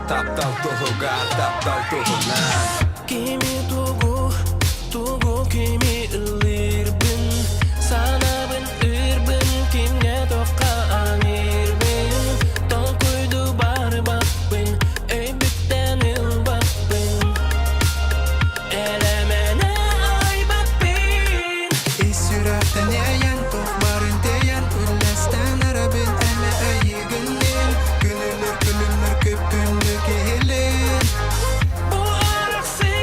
Таптал туһугар, таптал туһунан Кими тугу, тугу кими ыллыырбын Санаабын ырбын, кимҥэ тохха аныырбын Толкуйду барбаппын, өйбүттэн ылбаппын Элэмэнэ айбаппын Ис сүрэхтэн иэйэн, туох барын тэйэн Үллэстэн эрэбин эмэ эйигинниин Күнүлүр күлүмнэр күп-күндү киһилиин Бу арахсыы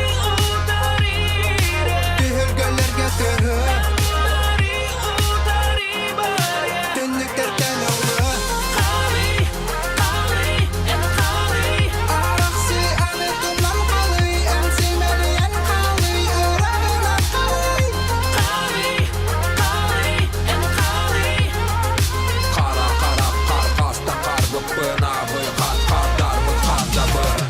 утарыыра Түһүлгэлэргэ төһө Таҥнары утары барыа Түннүктэртэн ылла Халый, халый, эн халый Арахсыы аны тумнан халый Эн симэлийэн халый Ыраҕынан халый Халый, халый, эн халый Хара харах харҕаста харбыппын Абый хат хардарбыт хардабын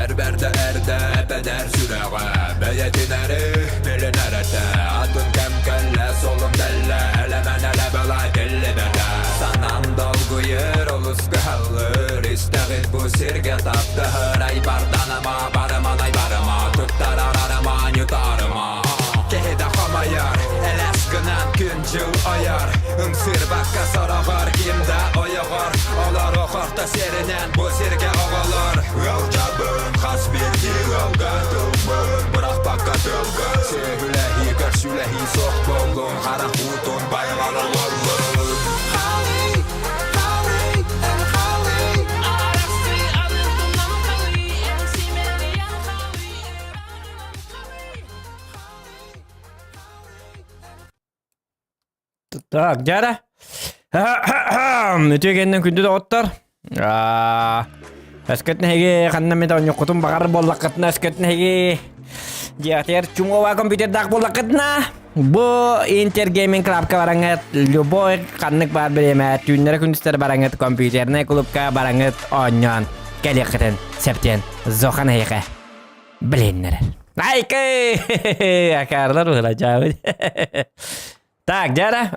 Эр бэрдэ эрдэ эпэдэр сүрэҕэ Бэйэтин эри билинэр этэ Атын кэм кэллэ солун тэллэ Элэмэн элэбэла тиллибэтэ Санаам долгуйар олус кыһаллыр Истэҕит бу сиргэ таптаһар Айбарданыма барыман айбарыма Туттарар арыма ньутаарыма Киһи да хомойор Элэс гынан күн-дьыл ойор Ымсыырбакка сороҕор ким да ойоҕор Олору хорто сиринэн бу сиргэ оҕолор Ыалдьабын хас биирдии ыалга Тылбын бырахпакка тылга Сүөһүлэһии көрсүлэһии суох буоллун Харах уутун байҕала уоллун Халый, халый, эн халый Арахсы аны тумнан халый Эн симэлийэн халый Халый, Так, дьара. Үтүө кэннэн күндү доҕоттор. Өскөтүн эһиги ханна эмит оонньуоххутун баҕар буоллаххытына, өскөтүн эһиги дьиэҕитигэр чумовая компьютердаах буоллаххытына, бу Интер Gaming Club-ка бараҥҥыт любой ханнык баар бириэмэ түүннэрэ күндүстэрэ бараҥҥыт компьютернай клубка бараҥҥыт оонньоон кэлиэххитин сөптүөн Зохан эһиэхэ билиннэрэр. Айкы! Акаарлар уһулачаабыт. Так, дьара.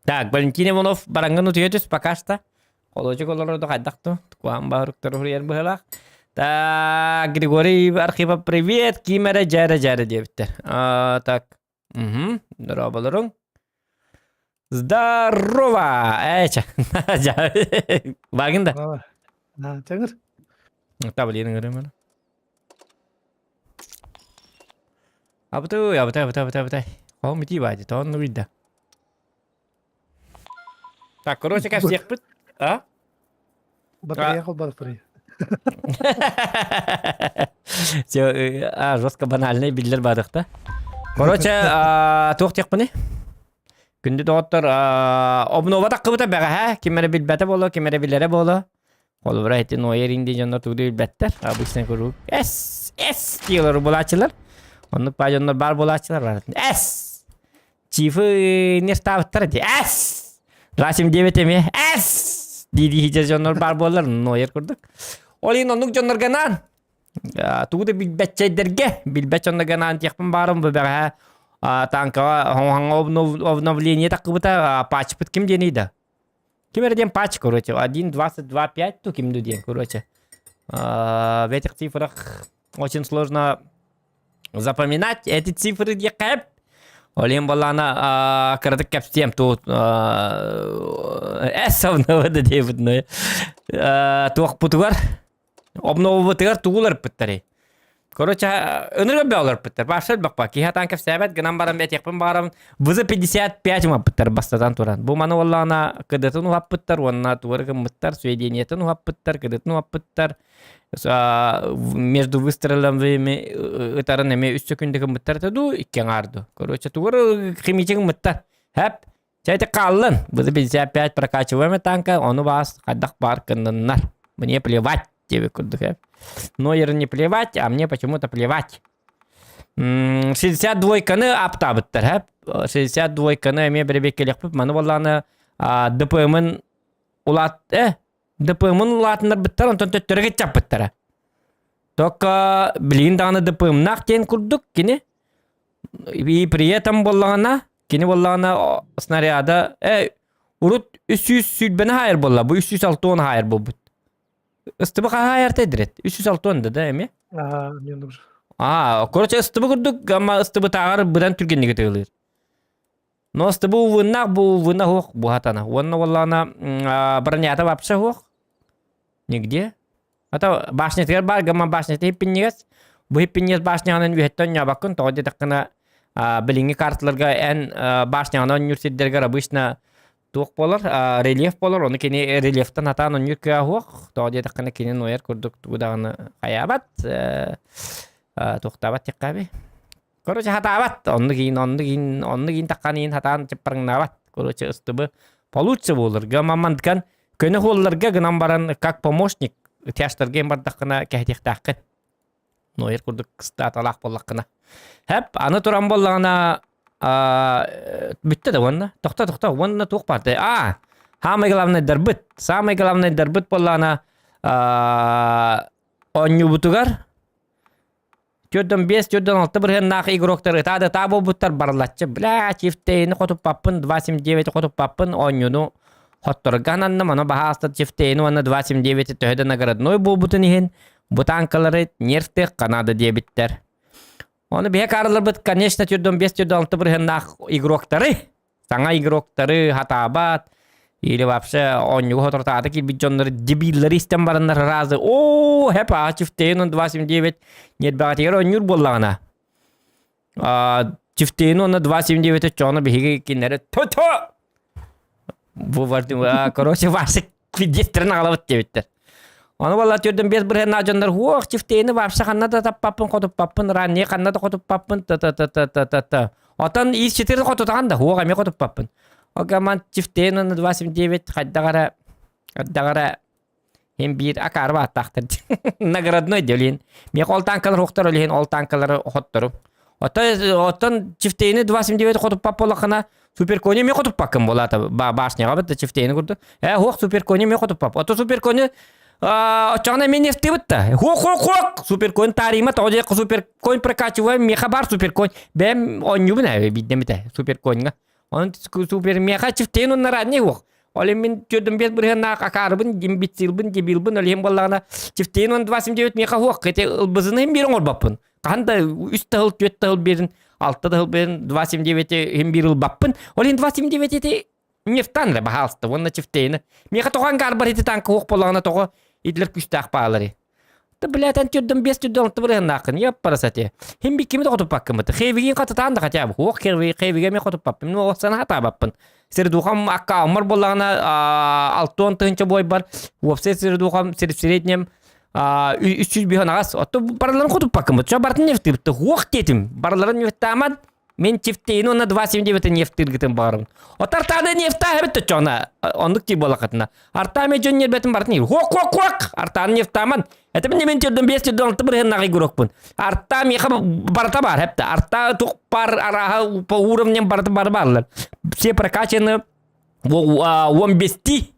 Так, Валентин Иванов бараҥҥын утуйа түс пока что. Холуочук олорорду хайдах ту? Куһаан баһырыктар уруйар быһылаах. Так, Григорий Архипов, привет! Ким эрэ дьээрэ дьээрэ диэбиттэр. А, так, угу, здороволоруҥ. Здорово! Эча. Багын да. Чаҥыр. Таблин ыҥырым. Абытай, абытай, абытай, абытай, абытай. Хоһум итии баайды, тоҕон нугуйда. Так, короче, кэпсиэхпит. А? Батарея холбатар. Все, а, жестко банальный биллер бадықта. Короче, туох диэхпиний? Күндү доҕоттор, обнова таххыбыта бэҕэһээ, ким эрэ билбэтэ буолуо, ким эрэ билэрэ буолуо. Холобура, ити Нойер инди дьоннор тугу да билбэттэр. Обычно куруук С, С диэлэр булааччылар. Оннук баа дьоннор баар буолааччылар бар. С! Чифы не ставыттар ди. С! 279 эмиэ С! дии дии дьоннор баар буоллар, Нойер курдук. Ол иһин оннук дьоннорго анаан тугу да билбэтчэйдэргэ, билбэт дьоннорго анаан диэхпин баарым бу бэҕэһээ танкаҕа обновление таххыбыта патчпыт ким диэний да? Ким эрэ диэн патч, короче, 1.22.5 ту ким диэн, короче. В этих цифрах очень сложно запоминать эти цифры диэххэ Олен балана кыратык кэпсиэм тут эс обновада диэбит туохпутугар Обновубутугар тугу уларыппыттарый? Короче, ынырык бөҕө уларыппыттар. Вообще элбэх Киһи атаан кэпсээбэт гынан баран этиэхпин баҕарабын. ВЗ-55 умаппыттар бастатан туран. Бу маны уоллаҕына кыдытын уһаппыттар уонна тугары гыммыттар, сведениетын уһаппыттар, кыдытын уһаппыттар. Между выстрелами ытарын эмиэ үс сөкүндэ гыммыттар этэ дуу, икки аҥаар дуу. Короче, тугары химичи гыммыттар. Хэп, Чэ ити хааллын. ВЗ-55 прокачиваемый танка, ону баас хайдах баар кынныннар. Мне плевать диэбит курдук э. Нойер не плевать, а мне почему-то плевать. 62-каны аптаабыттар, э. 62-каны эмиэ бэрэбиэккэлиэхпит. Маны буоллаҕына ДПМ-ын улаат э ДПМ-ын улаатыннарбыттар, онтон төттөрү кыччаппыттара. Только билигин даҕаны ДПМ-наах диэн курдук кини. И при этом буоллаҕына, кини буоллаҕына снаряда э, урут 320 хаайар буолла, бу 360 хаайар буолбут. Ыстыбы хаайар тедирет. 360 да да эми. Аа, мен уже. Аа, короче, ыстыбы курдук, ама ыстыбы тааҕар быдан түргэнник ытыылыыр. Но ыстыбы увыннаах бу увына хуох буһатана. Уонна буоллаҕына бронята вообще хуох. Нигде. Ата башнятыгар баар гамма башнята хиппинньигэс. Бу хиппинньигэс башняҕынан үөһэттэн оонньообоккун. Тоҕо диэтэххинэ билиҥҥи карталарга эн башняҕынан оонньуур сирдэргэр обычно туох буолар рельеф буолар. Ону кини рельефтан хатаан оонньуур кыаҕа суох. Тоҕо диэтэххинэ кини нуойар курдук тугу даҕаны хайаабат. Туохтаабат диэххэ Короче, хатаабат. Оннук иин, оннук иин, оннук иин таххан иин хатаан чыппарыҥнаабат. Короче, ыстыбы получше буолар. Гамамантыкан көнө хуолларга гынан баран как помощник тяжтарга бардаххына кэһэтиэхтээххин. Нойер курдук статалаах буоллаххына. Хэп, аны туран буоллаҕына бүттэ да уонна. Тохто, тохто, уонна туох баартай. А, самый главный дарбыт. Самый главный дарбыт буоллаҕына оонньуубутугар 4-5, 4-6 бырыһыаннаах игроктар ытаа да ытаа буолбуттар барылаччы. Бля, Чифтейни хотуппаппын, 2.79 хотуппаппын оонньууну хотторго ананным. Ону баһаалыста Чифтейни уонна 2.79 төһө да наградной буолбутун иһин бу танкалары нервтыахха наада диэбиттэр. Ону биһи каарларбыт, конечно, 4-5, 4-6 бырыһыаннаах игроктары саҥа игроктары хатаабат или вообще оонньууга соторутааҕыта киирбит дьоннору дебиллэри истэн бараннар разы оо хэп Чифтейн 2.79 ньиэрбэҕитигэр оонньуур буоллаҕына Чифтейн уонна 2.79 оччоҕуна биһиги кинилэри то бу короче ваши пиздецтерин аҕалабыт диэбиттэр. Ону буолла түрдүн бес бырыһыаннаах дьоннор хуох чифтейни вообще ханна да таппаппын хотуппаппын ранее ханна да хотуппаппын т т т т т т т Отон ис четыре хотутаҕан да хуох эмиэ хотуппаппын. Огаман чифтейн уонна 279 хайдах эрэ хайдах эрэ Хим биир акаары бааттаахтар наградной делин. Миэхэ ол танкалар хуохтар ол иһин ол танкалары хотторум. Оттон чифтейни 279 хотуппап буоллаххына суперкони эмиэ хотуппаккын буолаата башняҕа бытта чифтейни курдук. Э хуох суперкони эмиэ хотуппап. Ото суперкони оччоҕуна эмиэ нефтыбыт да. Хуох хуох хуох суперконь таарыйма тоҕо диэххэ суперконь прокачиваем миэхэ бар суперконь. Бэйэм оонньуубун ээ биирдэмитэ суперконьга. Онон супер миэхэ чифтейн уннара не хуох. Ол мин түрдүм бес бырыһыаннаах акаарыбын, имбецилбин, дебилбин, ол иһин буоллаҕына чифтейн он 29 миэхэ хуох. Ити ылбызыны иһин биир оҥорбоппун. Хаһан да үс да сыл, түөрт да сыл биэрин, алта да сыл биэрин, 2,79 иһин биир ылбаппын. Ол иһин 2,79 ити нефтан эрэ, баһаалыста, уонна чифтейни. Миэхэ тоҕо ангаарбар ити танка суох буоллаҕына тоҕо итилэр күүстээх баалары. Да блядь, эн түрдүм бес түрдүн алты бырыһыннааххын, яппарас ати. Хим би кими да хотуппаккын быты. Хевигин хатытаан да хотя бы. Хуох хевиге мен хотуппаппын. Ну, сана хатаабаппын. Сирдухам акка омар буоллаҕына алтуон тыһынча буойбар уопсай сирдухам среднем 300 аҕас. Отто барыларын хотуппаккын быт. Чо бартын нефтыбытты. Хуох диэтим. Барыларын нефтааман мен чифтейин уонна 2,79 нефтыргытын баарым. От артааны нефта эбит төччоҕуна оннук тии буолахатына. Артаа дьон нербэтин бартын хуок хуок хуок артааны нефтааман. Это мен мен түрдөн 5 түрдөн 6 бырыһын игрокпун. Арта меха барата бар хепте. Арта тух пар араха по уровням барата бар барлар. Все прокачаны он бести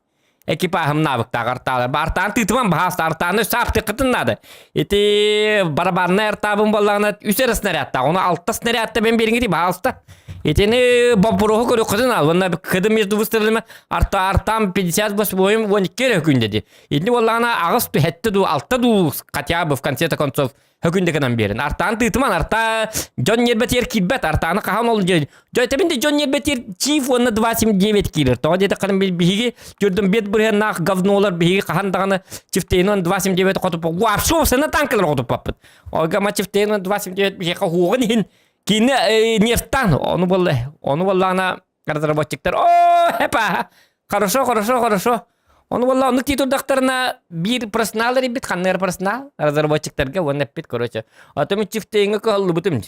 экипажым навыктаах артаалар. Артаан тыытыман баһааста артааны саап тыккытын надо. Ити барабаннай артаабын буоллаҕына үс эрэ снарядтаах. Ону алта снарядта мен бириҥити баһаалыста. Итини боппуруоһу көрүөххүтүн ал. Уонна кыды между выстрелами арта артам 58 12 эрэ күн деди. Итини буоллаҕына аҕыс түһэтте дуу алта дуу хотя бы в конце концов хөкүндэ гынан биэрин. Артаан тыытыман, арта дьон ньиэрбэтигэр киирбэт, артааны хаһан ол дьон этэбин де дьон ньиэрбэтигэр чиф уонна 2,79 киирэр. Тоҕо диэтэххинэ биһиги түрдүн бет бырыһыаннаах говнолар биһиги хаһан даҕаны чифтейн уон 2,79 хотуппа вообще сына танкалар хотуппаппыт. Ольга ма чифтейн уон 2,79 биһиэхэ хуоҕун иһин кини нефтан ону буолла ону буоллаҕына разработчиктар о хепа хорошо хорошо хорошо ону буолла оннук дии турдахтарына биир профессионал эрийбит ханна эрэ профессионал разработчиктарга уонна эппит короче ата мин чифтейҥҥэ кыһаллыбытым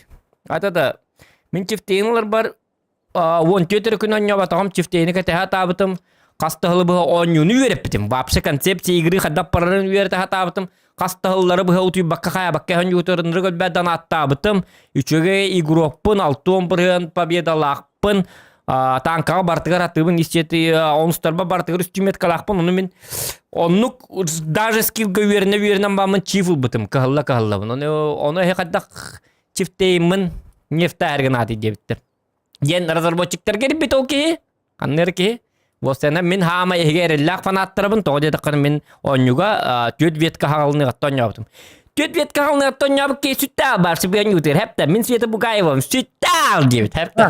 ата да мин чифтейн ыларбар уон түөрт эрэ күн оонньооботоҕум чифтейни кэтэһэ сатаабытым хас да сылы быһа оонньууну үөрэппитим вообще концепция игры хайдах барарын үөрэтэ сатаабытым хас да сыллары быһа утуйбакка хайаабакка Танкаҕа бартыгар атыыбын истиэти онустарба бартыгар үстүметкалаахпын ону мин оннук даже скиллга үөрэнэ үөрэнэн бааммын чиф ылбытым кыһалла кыһаллабын ону ону эһи хайдах чифтеймын нефтаар гынааты диэбиттэр диэн разработчиктарга эрбит ол киһи ханна киһи Буостана мин хаама эһиги эрэллээх фанаттарабын тоҕо диэтэххинэ мин оонньууга түөрт ветка хаҕалыныгатта оонньообутум Түөрт ветка хаҕалыныгатта оонньообут киһи сүттээл бар сыбыан ютыр хэптэ мин Света Бугаевам сүттээл диэбит хэптэ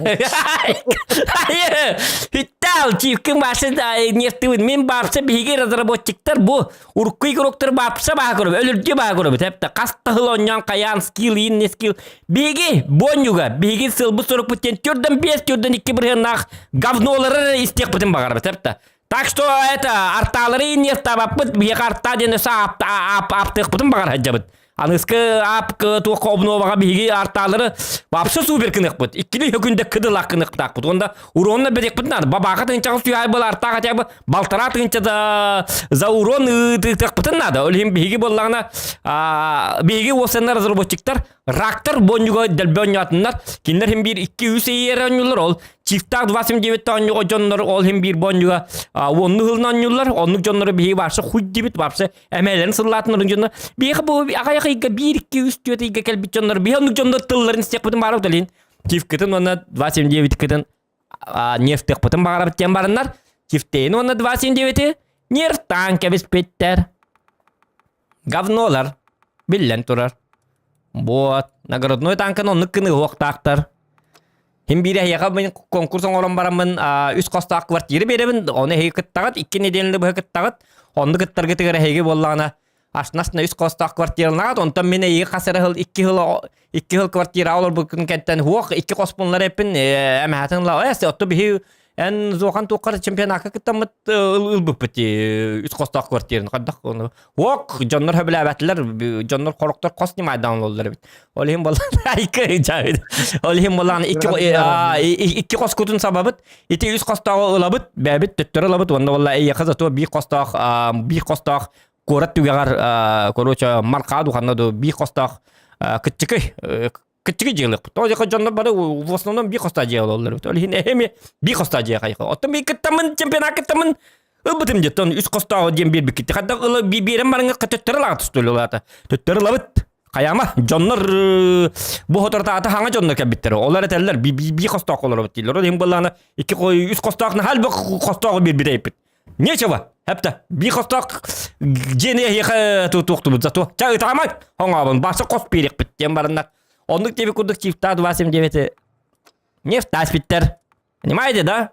сүттээл чивкин баасы нефтыбын мин баапса биһиги разработчиктар бу урукку игроктар баапса баа көрөбүт өлөрдүү баа көрөбүт хэптэ хас тахыл оонньоон хайаан скилл иин не скилл Биһиги буонньуга, биһиги сылбыт сорукпут диэн түрдэн биэс, түрдэн икки бырыһыаннаах говнолары эрэ истиэхпитин баҕарабыт, эптэ. Так что это артаалары нефтаабаппыт, биһиэхэ артаа диэн өссө аптыахпытын баҕар сылдьабыт. Аныскы ап туохха обноваҕа биһиги артаалары вообще супер кыныахпыт. Иккили хөкүндэ кыдылаах кыныахтаахпыт. Онда уронна берекпит надо. Бабаха тыынчаҕа сүйай был артаа хотя бы балтараа тыынча да за урон ыытыахпытын надо. Ол иһин биһиги буоллаҕына биһиги уосаннар разработчиктар рактар бонньуга дэлби оонньоотуннар. Кинилэр хим биир 2-3 иер оонньуулар. Ол чифтаах 29 оонньуга дьоннор ол хим биир бонньуга уонну хылын оонньуулар. Оннук дьоннору биһиги вообще хуй дибит вообще эмээлэрин сыллаатыннар дьоннор. Биһиги бу аҕайах ыйга 1 2 3 4 ыйга кэлбит дьоннор биһи оннук дьоннор тылларын истиэхпитин баарабыт олин. Чифкытын уонна 279-кытын нефтыахпытын баҕарабыт диэн бараннар Чифтейин уонна 279-и нервтаан кэбиспиттэр. Говнолар биллэн турар. Вот, наградной танканы оннук гына уохтаахтар. Хим биир эһиэхэ мин конкурс оҥорон бараммын үс хостоох квартира биэрэбин, ону эһиги кыттаҕыт, икки нэдиэлэни быһа кыттаҕыт, онну кыттаргытыгар эһиги буоллаҕына Ашнасна үс хостоох квартиралаат, онтон мин эйиги хас эрэ сыл икки сыл икки сыл квартира олорбуккун кэнтэн хуох икки хоспунлар эппин эмэһэтин ла эс отто биһи эн зохан туоххар чемпионакка кыттаммыт ылбыппыт үс хостоох квартираны хайдах ону хуох дьоннор хөбүлээбэтилэр дьоннор хороктор хос ньымайдаан олороллор эбит ол иһин болан айка жабит ол иһин болан икки икки хоскутун сабабыт ити үс хостооҕу ылабыт бэбит төттөрү ылабыт уонна болла эйиэхэ зато биир хостоох биир хостоох куорат түгэҕэр короче марха духанна ду биир хостоох кыччыкый кыччыкый дьиэлэхпит. Ол дьиэхэ дьоннор бары в основном биир хостоох дьиэ олороллор эбит. Ол иһин эми биир хостоох дьиэ хайха. Оттон биир кыттаммын чемпионат кыттаммын ылбытым диэттон үс хостоох диэн биэрбиккит. Хайдах ыла биэрэн барыҥа төттөрү лаҕа тустуллаата. Төттөрү ылабыт. Хайама дьоннор бу хотортаата хаҥа дьоннор кэлбиттэр. Олар этэллэр биир хостоох олоробут дииллэр. Ол иһин буоллаҕына икки үс хостоох наһаа элбэх хостооҕу биэрбит эппит. Нечего. Хэптэ. Биир хостоох дьиэни эһиэхэ туохтубут зато. Ча ытаамай оҥообун бааса хос биэриэхпит диэн бараннар. Оннук диэби курдук чифта 279 нефть Понимаете, да?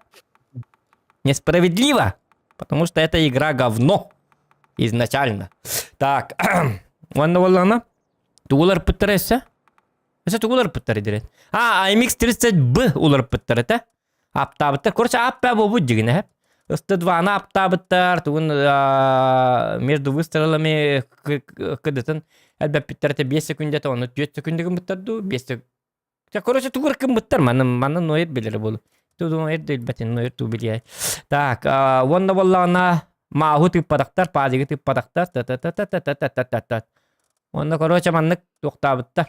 Несправедливо. Потому что эта игра говно. Изначально. Так. Уонна буоллаҕына тугу уларыппыттара өссө? Өссө тугу уларыппыттара диэн? А, AMX 30B уларыппыттар этэ. Аптаабыттар. Короче, аппа буолбут дьигинэ. Ысты дваны аптаабыттар, тугун между выстрелами кыдытын элбэппиттэр этэ 5 секундата, оны 4 секунда гыммыттар дуу, 5 Короче, тугу гыммыттар, маны маны ноет билэр буолу. Ту ноет билбэтин, ноет ту билиэ. Так, уонна буоллаҕына мааһу тыыппатахтар, паадигы тыыппатахтар, та та та та та та та та та Уонна короче маннык туохтаабыттар.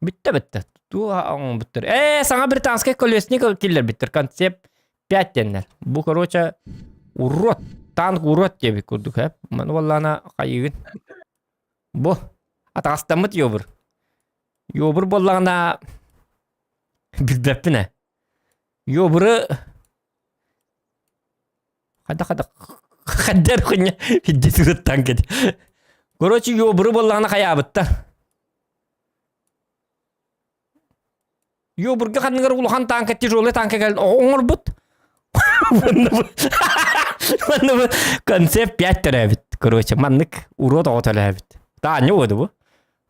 Бүттэ бүттэ. Туох оҥорбуттар. Ээ, саҥа британскай колесник киллэрбиттэр. Концепт 5 диэннэр. Бу, короче, урод. Танк урод диэбит курдук, ээ. Маны буоллаҕына хайыыгын. Бу атаҕастаммыт йобур. Йобур буоллаҕына билбэппин ээ. Йобуру Хайдах хайдах хайдар хуйня видде танк Короче, йобуру буоллаҕына хайаабыттар. Йобурга ханныгар улахан танка тяжелый танка кэлэн оҥорбут. Манна бу концепт 5 төрөөбүт. Короче, маннык урод оҕо төлөөбүт. Таанньа уоду бу.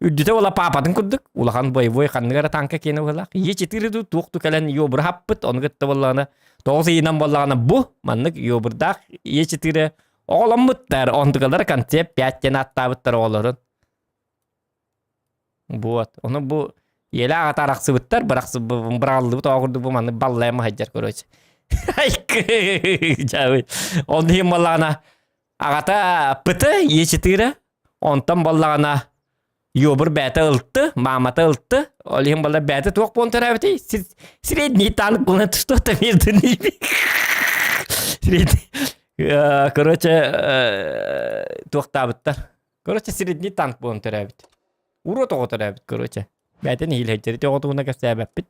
Үрдүтэ уола паапатын курдук, улахан боевой ханнык эрэ танка киэнэ быһыылаах. Е4 дуу туох ду кэлэн йобур хаппыт, ону кытта буоллаҕына тоҕус ыйынан буоллаҕына бу маннык йобурдаах Е4 оҕоломмуттар. Онтукалара концепт 5 диэн ааттаабыттар оҕолорун. Вот. Ону бу ийэлээх аҕата арахсыбыттар, быраҕыллыбыт оҕо курдук бу маннык баллайан сылдьар короче. Ол иһин буоллаҕына аҕата ПТ Е4 онтон буоллаҕына. Йобур бээтэ ылты, маамата ылты. Ол иһин балар бээтэ туох буолан төрөөбүтүй? Средний танк буолан что-то между ними. Средний. Короче, туохтаабыттар. Короче, средний танк буолан төрөөбүт. Урут оҕо төрөөбүт, короче. Бээтин иһилэйдери тоҕотугуна кэпсээбэппит.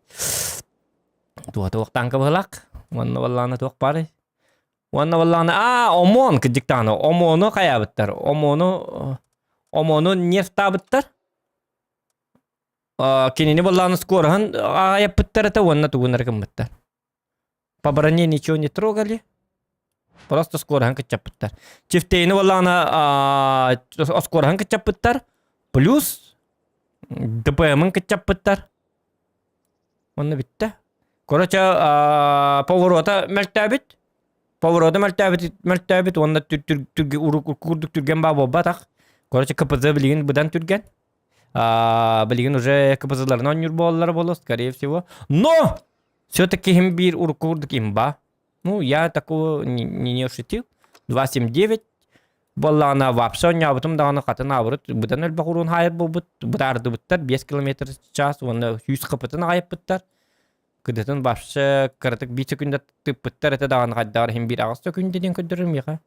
Туох туох танка быһылаах. Уонна баллаана туох баарый? Уонна буоллаҕына, аа, ОМОН кырдьык даҕаны, ОМОНу хайаабыттар, ОМОНу ОМОНу нервтаабыттар. Кинини буоллаҕына скороһын аҕайаппыттар этэ уонна тугун эрэ гыммыттар. По броне ничего не трогали. Просто скороһын кыччаппыттар. Чифтейни буоллаҕына оскороһын кыччаппыттар. Плюс ДПМын кыччаппыттар. Онно бүттэ. Короче, поворота мөлтөөбүт. Поворота мөлтөөбүт, мөлтөөбүт уонна курдук түргэн баа буолбатах. Короче, КПЗ билигин быдан түргэн. Билигин уже КПЗларын оонньуур буолаллара буолуо, скорее всего. Но! Все-таки им биир урукку курдук имба. Ну, я такого не, не ошутил. 2.79 буоллаҕына вообще оонньообутум даҕаны хатын аабырыт быдан элбэх уруун хаайар буолбут бытаардыбыттар 5 километр час уонна 100 кпытын аҕайыппыттар кыдытын вообще кыратык биир секунда тыппыттар этэ даҕаны хайдаҕар иһин биир аҕыс секунда диэн көрдөрөр миэхэ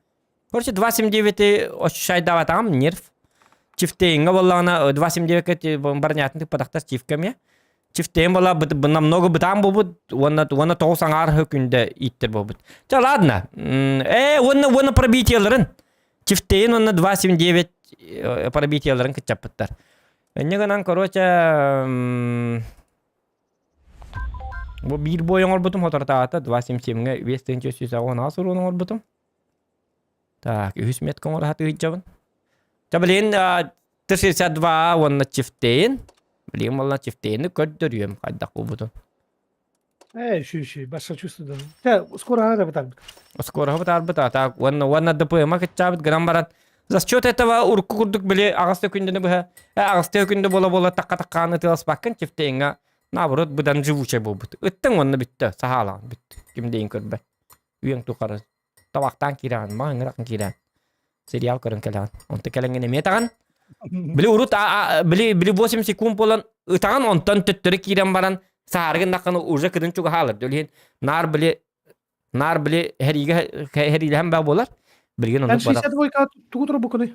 короче 2.79 ощущайдаабатаҕым нерв чифтейингэ буоллаҕына 2.79 барнятын тыппатахтар чифка эмиэ Чифтейин буола намного бытаан буолбут уонна уонна тоҕус аҥаар күндэ ииттэр буолбут. Ча ладно. Уонна уонна пробитиеларын Чифтейин уонна 2.79 пробитиеларын кыччаппыттар. Инньэ гынан короче бу биир бой оҥорбутум хоторотаата 2.77-ҥэ 5380 уруон оҥорбутум. Так, үһүс метка оҥоро сатыырдьабын. Ча билигин Т-62 уонна Чифтейн. Билигин буолла Чифтейни көрдөрүөм хайдах буолбутун. Э, шү шү, башка чувствую. Те, скоро ара бытарбыт. Скоро бытарбыт, а так уонна уонна ДПМ кыччаабыт гынан баран за счет этого урукку курдук били аҕыс күндүнү быһа аҕыс күндү буола-буола такка-таккааны тыаласпаккын Чифтейҥҥа наоборот быдан живучай буолбут. Ыттыҥ уонна бүттэ, саһаалаан бүттэ. Ким дейин көрбөт. Үйэҥ тухары табахтаан киирэҕин, маҥыракын киирээн. Сериал көрөн кэлэҕин. Онто кэлэҥҥин эмиэ таҕан. Били урут били били 8 секунд буолан ытаҕын онтон төттөрү киирэн баран саарыгын нахханы уже кыдын чугаһаалар. Ол наар били наар били хэриигэ хэриилэһэн баа буолар. Билигин оннук Эн 62 тугу турбукуный?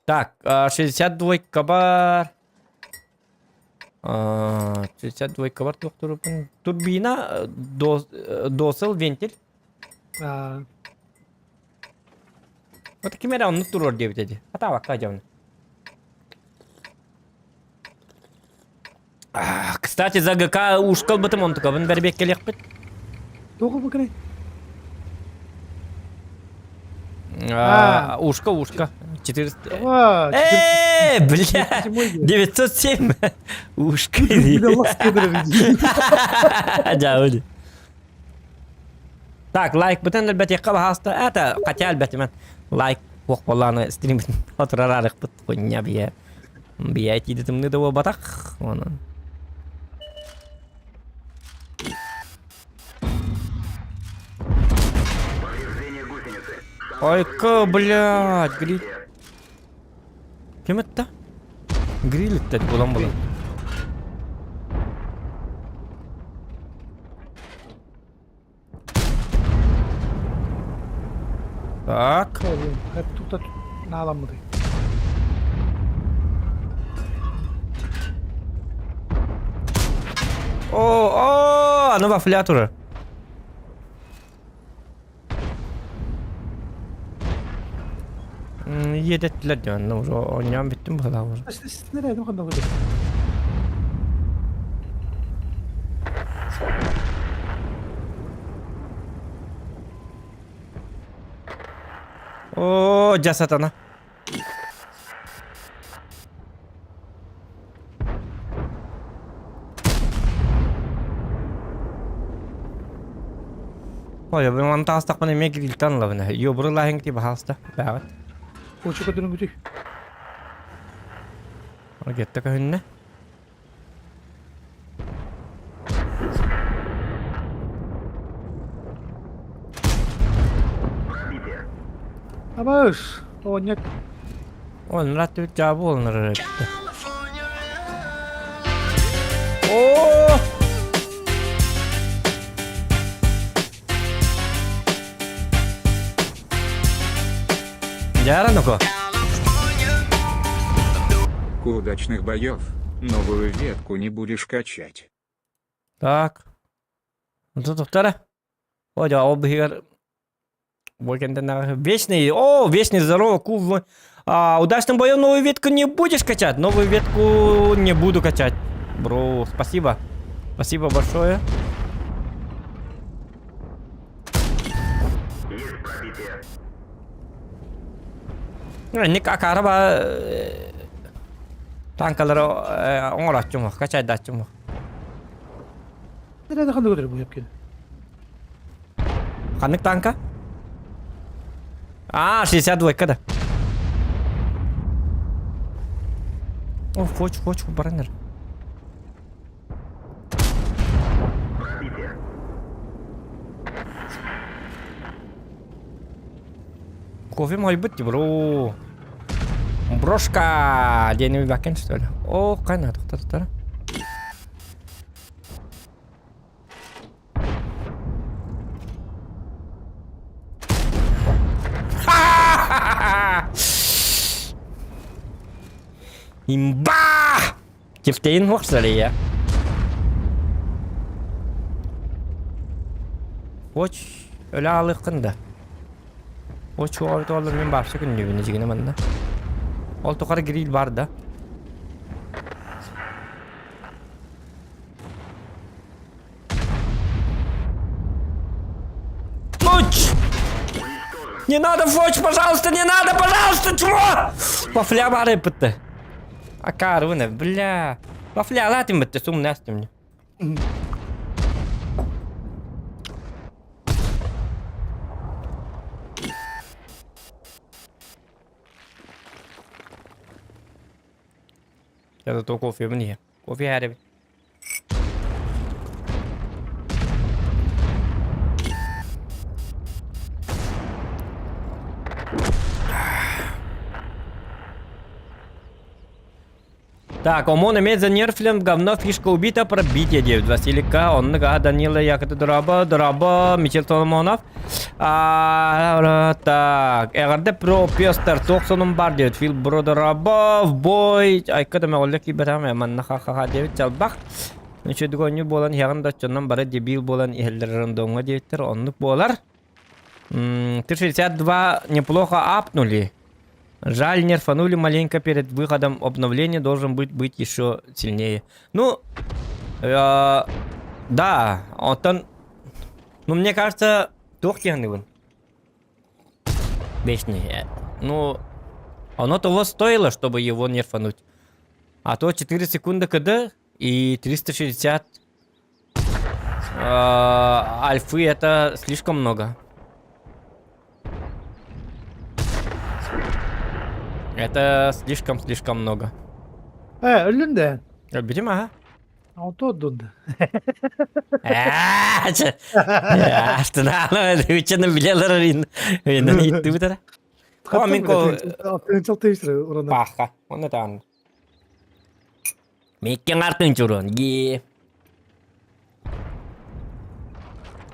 Так, 62 бар. 62 бар туох турбун? Турбина, досыл, вентиль. Вот ким эрэ оннук туруор диэбит эти. Атаабакка дьон. Кстати, за ГК ушка ылбытым, онтукабын бэрбиэккэлиэхпит. Туох ылбыккыный? Ушка, ушка. 400... Э, бля! 907! Ушка. Дьаабы. Так, лайк бытан элбэтиэххэ баһааста. Это хотя элбэтимэн. Лайк туох буоллааны стриммитин отурар арыхпыт хуйня бие. Бие тииди тымныы да буолбатах. Онон. Ойка, блядь, гриль. Ким это? Гриль это булан булан. Так. Тут нааламмыты. О, о, аны вафля турар. Иэдэттилэр диэн, уже оонньоон бүттүм быһалаах уже. Нэрээдим ханна көрдө? Оо, дьэ сатана. Ой, маны таастахпына эмиэ грильтан ылабын. Йобуру лаһыҥ ти баһаалыста. Бааҕыт. Кочу көтөрүн Ракетта көһүннэ. Абаш, оонньот. Оннур аттыбыт жаабы олнор эбитте. Дьара ну-ка. Удачных боев. Новую ветку не будешь качать. Так. Тут О, да, ол быһыгар Вечный, о, вечный здорово, куб. А, удачным боем новую ветку не будешь качать? Новую ветку не буду качать. Бро, спасибо. Спасибо большое. Ник акараба танкалары оҥороччум, качайдааччым. Ханнык танка? А, 62 да. О, хоч, хоч, баранер. Кофе мой быть, бро. Брошка! Диэн баккен, что ли? О, қайна, тоқта, тоқта. Имба! Тифтейн хуохсалия. Оч, өлө аалыаххын да. Оч уоллар мин баарса күннүүбүн дьигинэ манна. Ол тухары гриль бар да. Луч! Не надо, Фоч, пожалуйста, не надо, пожалуйста, чмо! Вафля бары бытты. Акарвына, бля. Вафля латым бытты, сум настым. Я зато кофе мне. Кофе хареб. Так, ОМОН имеет занерфлен, говно, фишка убита, пробитие 9. Василий К, он нога, Данила, Якота, Дораба, Дораба, Мичел Соломонов. А, так, РД про пестер, Токсоном бар 9, Фил Бро, Дораба, в бой. Айка да меолле киберам, манна ха-ха-ха 9, чалбах. Үчүдүгөнньү буолан иһэҕин да оччонон бары дебил буолан иһэллэр рандомҥа диэбиттэр оннук буолар. 362 неплохо апнули. Жаль, нерфанули маленько перед выходом обновления, должен быть быть еще сильнее. Ну, э, да, онтон, ну, мне кажется, туох диэхнибин. Вечный. Ну, оно того стоило, чтобы его нерфануть. А то 4 секунды КД и 360 э, альфы это слишком много. Это слишком-слишком много. Э, өллүн да. Өлбүтүм аха. Алты отдун. Астынааны билелер иттибитер. О, мин ко Паха. Оны таан. Миккен артын чурун. Ги.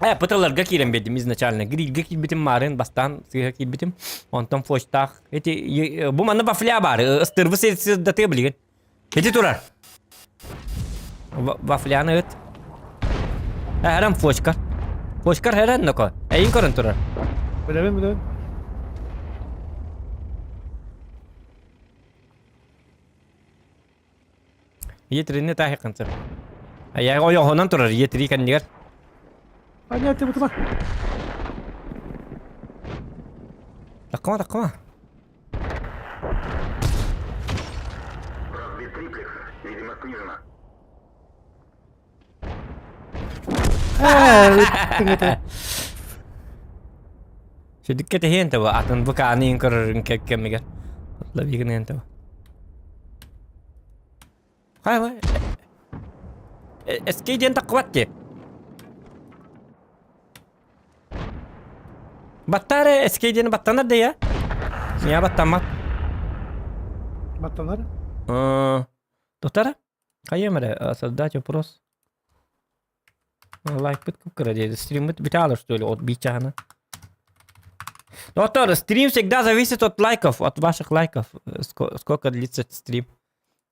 Э, пыталарга киирэн биэрдим изначально. Грильгэ киирбитим марын бастаан сыыһа киирбитим. Онтон фочтаах. Эти бу манна вафля баар. Ыстырбы сырдатыа билигин. Ити турар. Вафляны ыт. Эрэн фочкар. Фочкар эрэн ноко. Эйин көрөн турар. Билэбин, билэбин. Етрини таһыкын сып. Аяғы ойоҕунан турар етри кэннигэр. Понятно, бутума. Таккама, таккама. Сүдүккэ тэһиэн таба атын букааны көрөрүн кэмигэр. Лавигын таба. Хайва. Эскей диэн таххыбат дии. Баттаары эскей диэни баттанар да я. Я баттаммат. Баттанар? Тутара? Хайым эрэ, создать вопрос. Лайкпыт кып-кыра диэри. Стриммит бүтэ что ли, от биир чаһына. Доктор, стрим всегда зависит от лайков, от ваших лайков. Сколько длится стрим.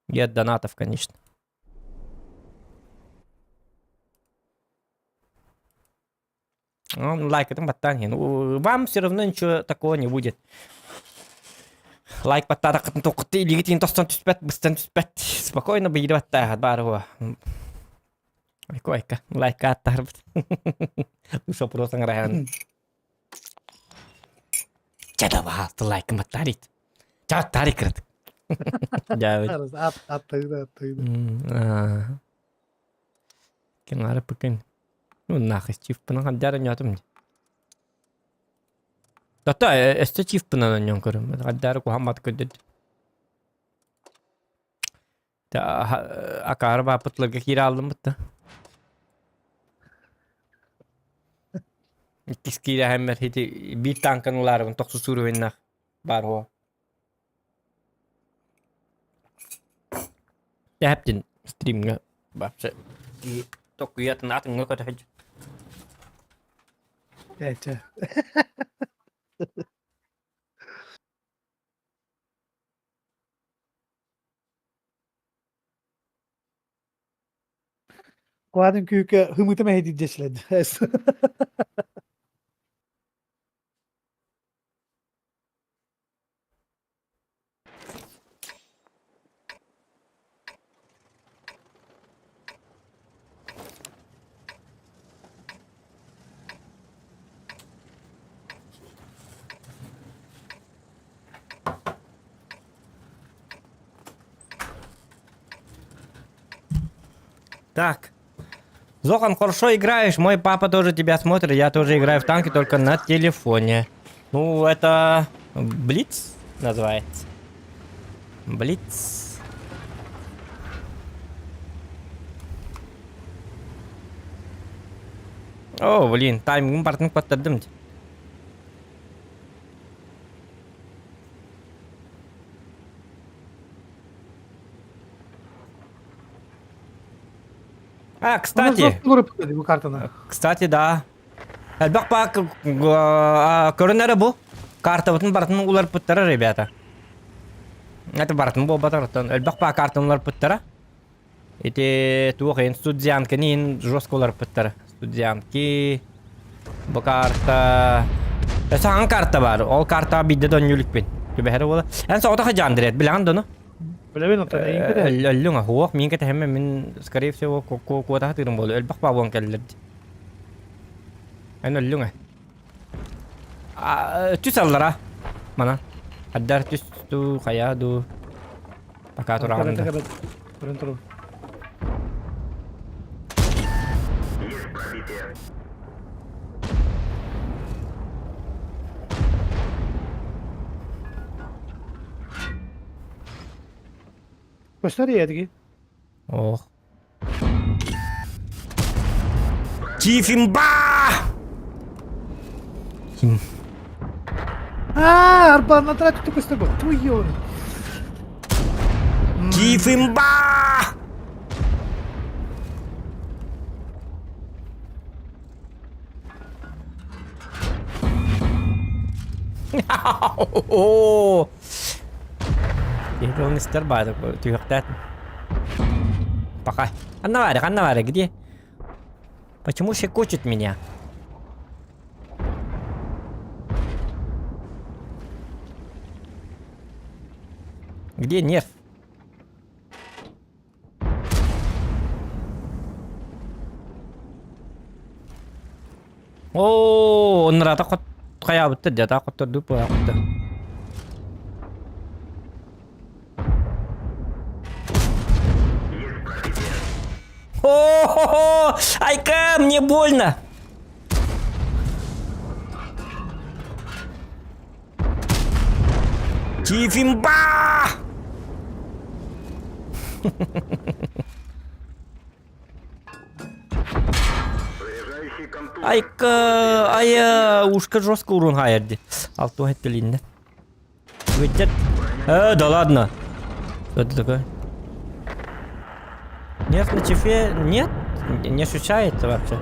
И от донатов, конечно. Ну, лайк это баттаан Вам все равно ничего такого не будет. Лайк баттаатаххытын туоххут илиигитин тостон түспэт, быстан түспэт. Спокойно биири баттааһат баар уо. Айка айка, лайк аттарбыт. Душа просто аңырайан. Чэ да лайк баттаарит. Чэ баттаарит кырат. Дьаабыт. Аттыгда, аттыгда. Ким пыкын. Ну нахуй, чифпынан хаддаар онньоотум дии. Тата өссө чифпынан онньоон көрүм. Хаддаары куһаҕан бат көрдөд. Акаары бааппытларга киирэ ааллыммыт да. Иккис киирэһэммэр ити биир тааҥканы ылаарыбын тохсус уровеннаах баар уо. Тэһэптин стримҥа вообще киһи токуйатын атыҥҥа көтө сылдьар. Ээ, Куадын күүкэ хымыта мэһэйдиир дьэсилэд. Так. Зохан, хорошо играешь. Мой папа тоже тебя смотрит. Я тоже играю в танки, только на телефоне. Ну, это Блиц называется. Блиц. О, блин, таймингын бартын куоттардым. А, кстати. Бу картаны. Кстати, да. Элбэх баа көрүнэрэ бу. Картабытын барытын уларпыттара, ребята. Это барытын буолбатар оттон элбэх баа картаны уларпыттара. Ити туох иһин студентканы иһин жестко уларпыттара. Студентки бу карта Өссө хаҥан карта баар. Ол картаҕа биирдэ да оонньуу иликпин. Түбэһэрэ буола. Эн соҕотох дьаан дирэт билэҕин да ону? Билэбин оттон эйигин кэтэһэбин. Өллүҥ аһуох миин кэтэһэммэ мин скорее всего куотаһа тыырым буолуо. Элбэх баабуон кэллэр дии. Эн өллүҥ ээ. Түс аллара. Мана. Аддар түс дуу, хайа дуу. Пока тураҕын да. Көрөн турабын. Көстөр ийэтigi. Ох. Тифимба! Хим. Аа, арбаан атара түтү көстөр бу. Туйон. Тифимба! Киһи тылын истэр баайдык түһүөхтээтин. Пока. Ханна баары, ханна баары, где? Почему щекочет меня? Где нерв? Оо, оннураата хот хайаабыттар дьэ, таах хоттордуу буолаахпыттар. О-хо-хо! Айка, мне больно! Тифимба! Айка, ая, ушка жестко урон хайырды. Алтуа хеттелинне. Выйдет. Да ладно. Что это такое? Нет, на чефе нет, не ощущается вообще.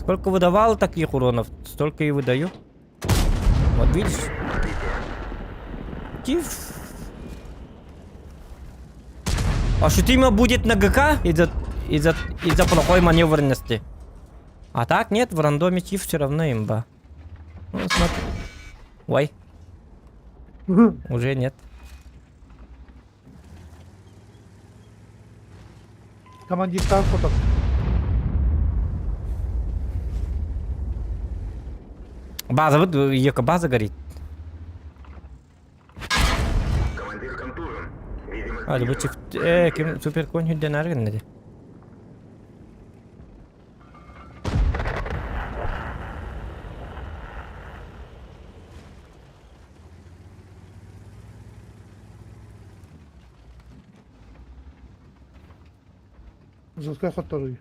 Сколько выдавал таких уронов, столько и выдаю. Вот видишь? Тиф. Ощутимо будет на ГК из-за из-за из-за плохой маневренности. А так нет, в рандоме Тиф все равно имба. Ну, смотри. Ой. Уже нет. Командиртан хотон. База, вот ее база горит. Hadi bu çift ee, kim süper coin hüdden ergin dedi. Жесткай хотторуй.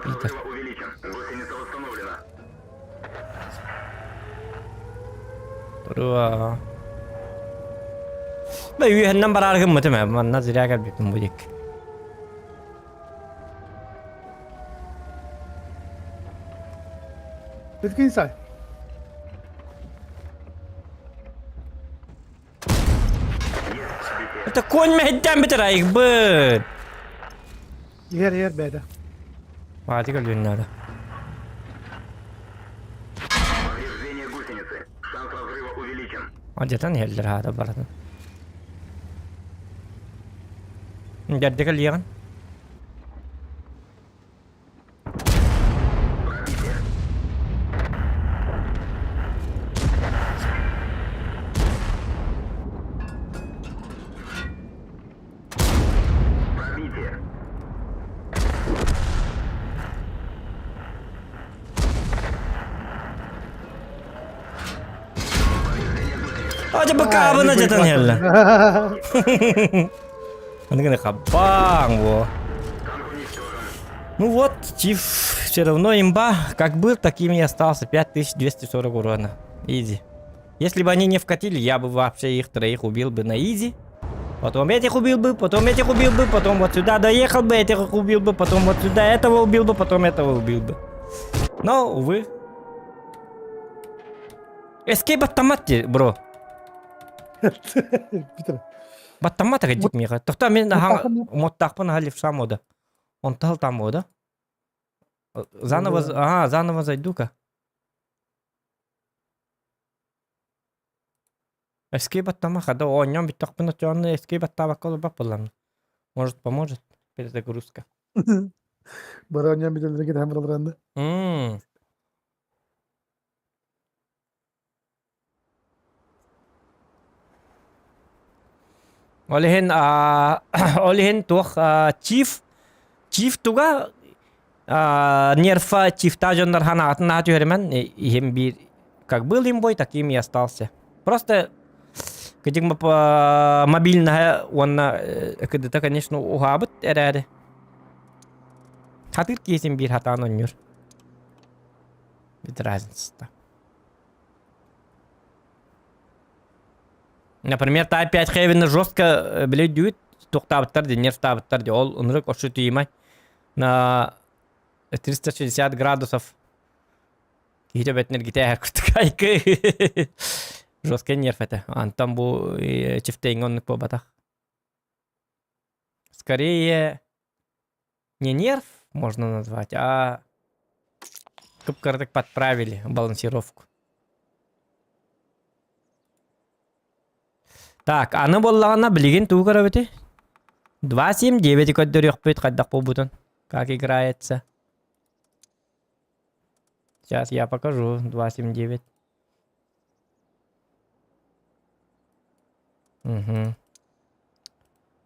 Питер. Туруа. Бе үөһэннэн бараары гыммытым ээ, манна зря кэлбиппин бу диэки. Бүткүн сай. Это конь мэһэйдээн бүтэр айыкбыт. Иһэр иһэр бэйэтэ. Маати көлүөн наада. Адьатан иһэллэр аата барытын. Дьэрдэ кэлиэҕин. Ата бакаабын адьатан иһэллэр. Аны гына хабаң во. Ну вот, Тиф все равно имба. Как был, таким и остался. 5240 урона. Изи. Если бы они не вкатили, я бы вообще их троих убил бы на изи. Потом этих убил бы, потом этих убил бы, потом вот сюда доехал бы, этих убил бы, потом вот сюда этого убил бы, потом этого убил бы. Но, увы. Escape баттамат бро. Питер. Баттамат кадик миха. Тохта мен моттахпын ха левша мода. Он тал там мода. Заново, а, заново зайду-ка. Escape баттама хада оонньоон бүттэхпин оччоҕуна escape баттаабакка олорбат буоллаҕым. Может поможет перезагрузка. Бары оонньоон бүтэллэрэ кэтэһэн бараллар М. Ол иһин ол иһин туох чиф чиф туга нерфа чифта дьоннор ханаатын наһаа түһэримэн иһим биир как был имбой таким и остался. Просто кыдьык мобильная уонна кыдыта конечно уһаабыт эрээри хатыыр киһитин биир хатаан оонньуур. Без разницы. Например, та 5 Хевена жестко били дүүт туохтаабыттар ди нервтаабыттар ди ол ынырык ощутимай на 360 градусов киһи төбөтүн эргитээһэр курдук айкы жесткий нерв этэ антон бу чифтейҥҥэ оннук буолбатах скорее не нерв можно назвать а кып-кыратык подправили балансировку Так, аны буоллаҕына билигин тугу көрөбүтүй? 2-7-9 көрдөрүөхпүт хайдах буолбутун. Как играется. Сейчас я покажу. 2-7-9. Угу.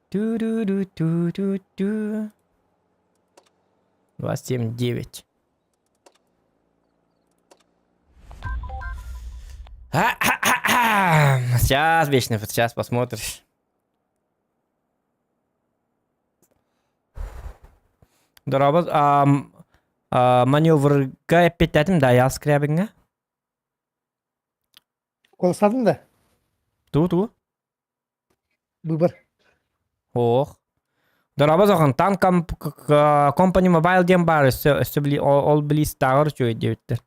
Ту-ду-ду-ту-ту-ту. 2-7-9. Сейчас, вечно, сейчас посмотришь. Дорообо, маневрга эппиэттэтим да, я скрябиҥҥа. Куоластаатыҥ да? Туу-туу. Выбор. Ох. Дорообо зохон Танк Company Mobile диэн баар өссө өссө били ол билистааҕар үчүгэй диэбиттэр.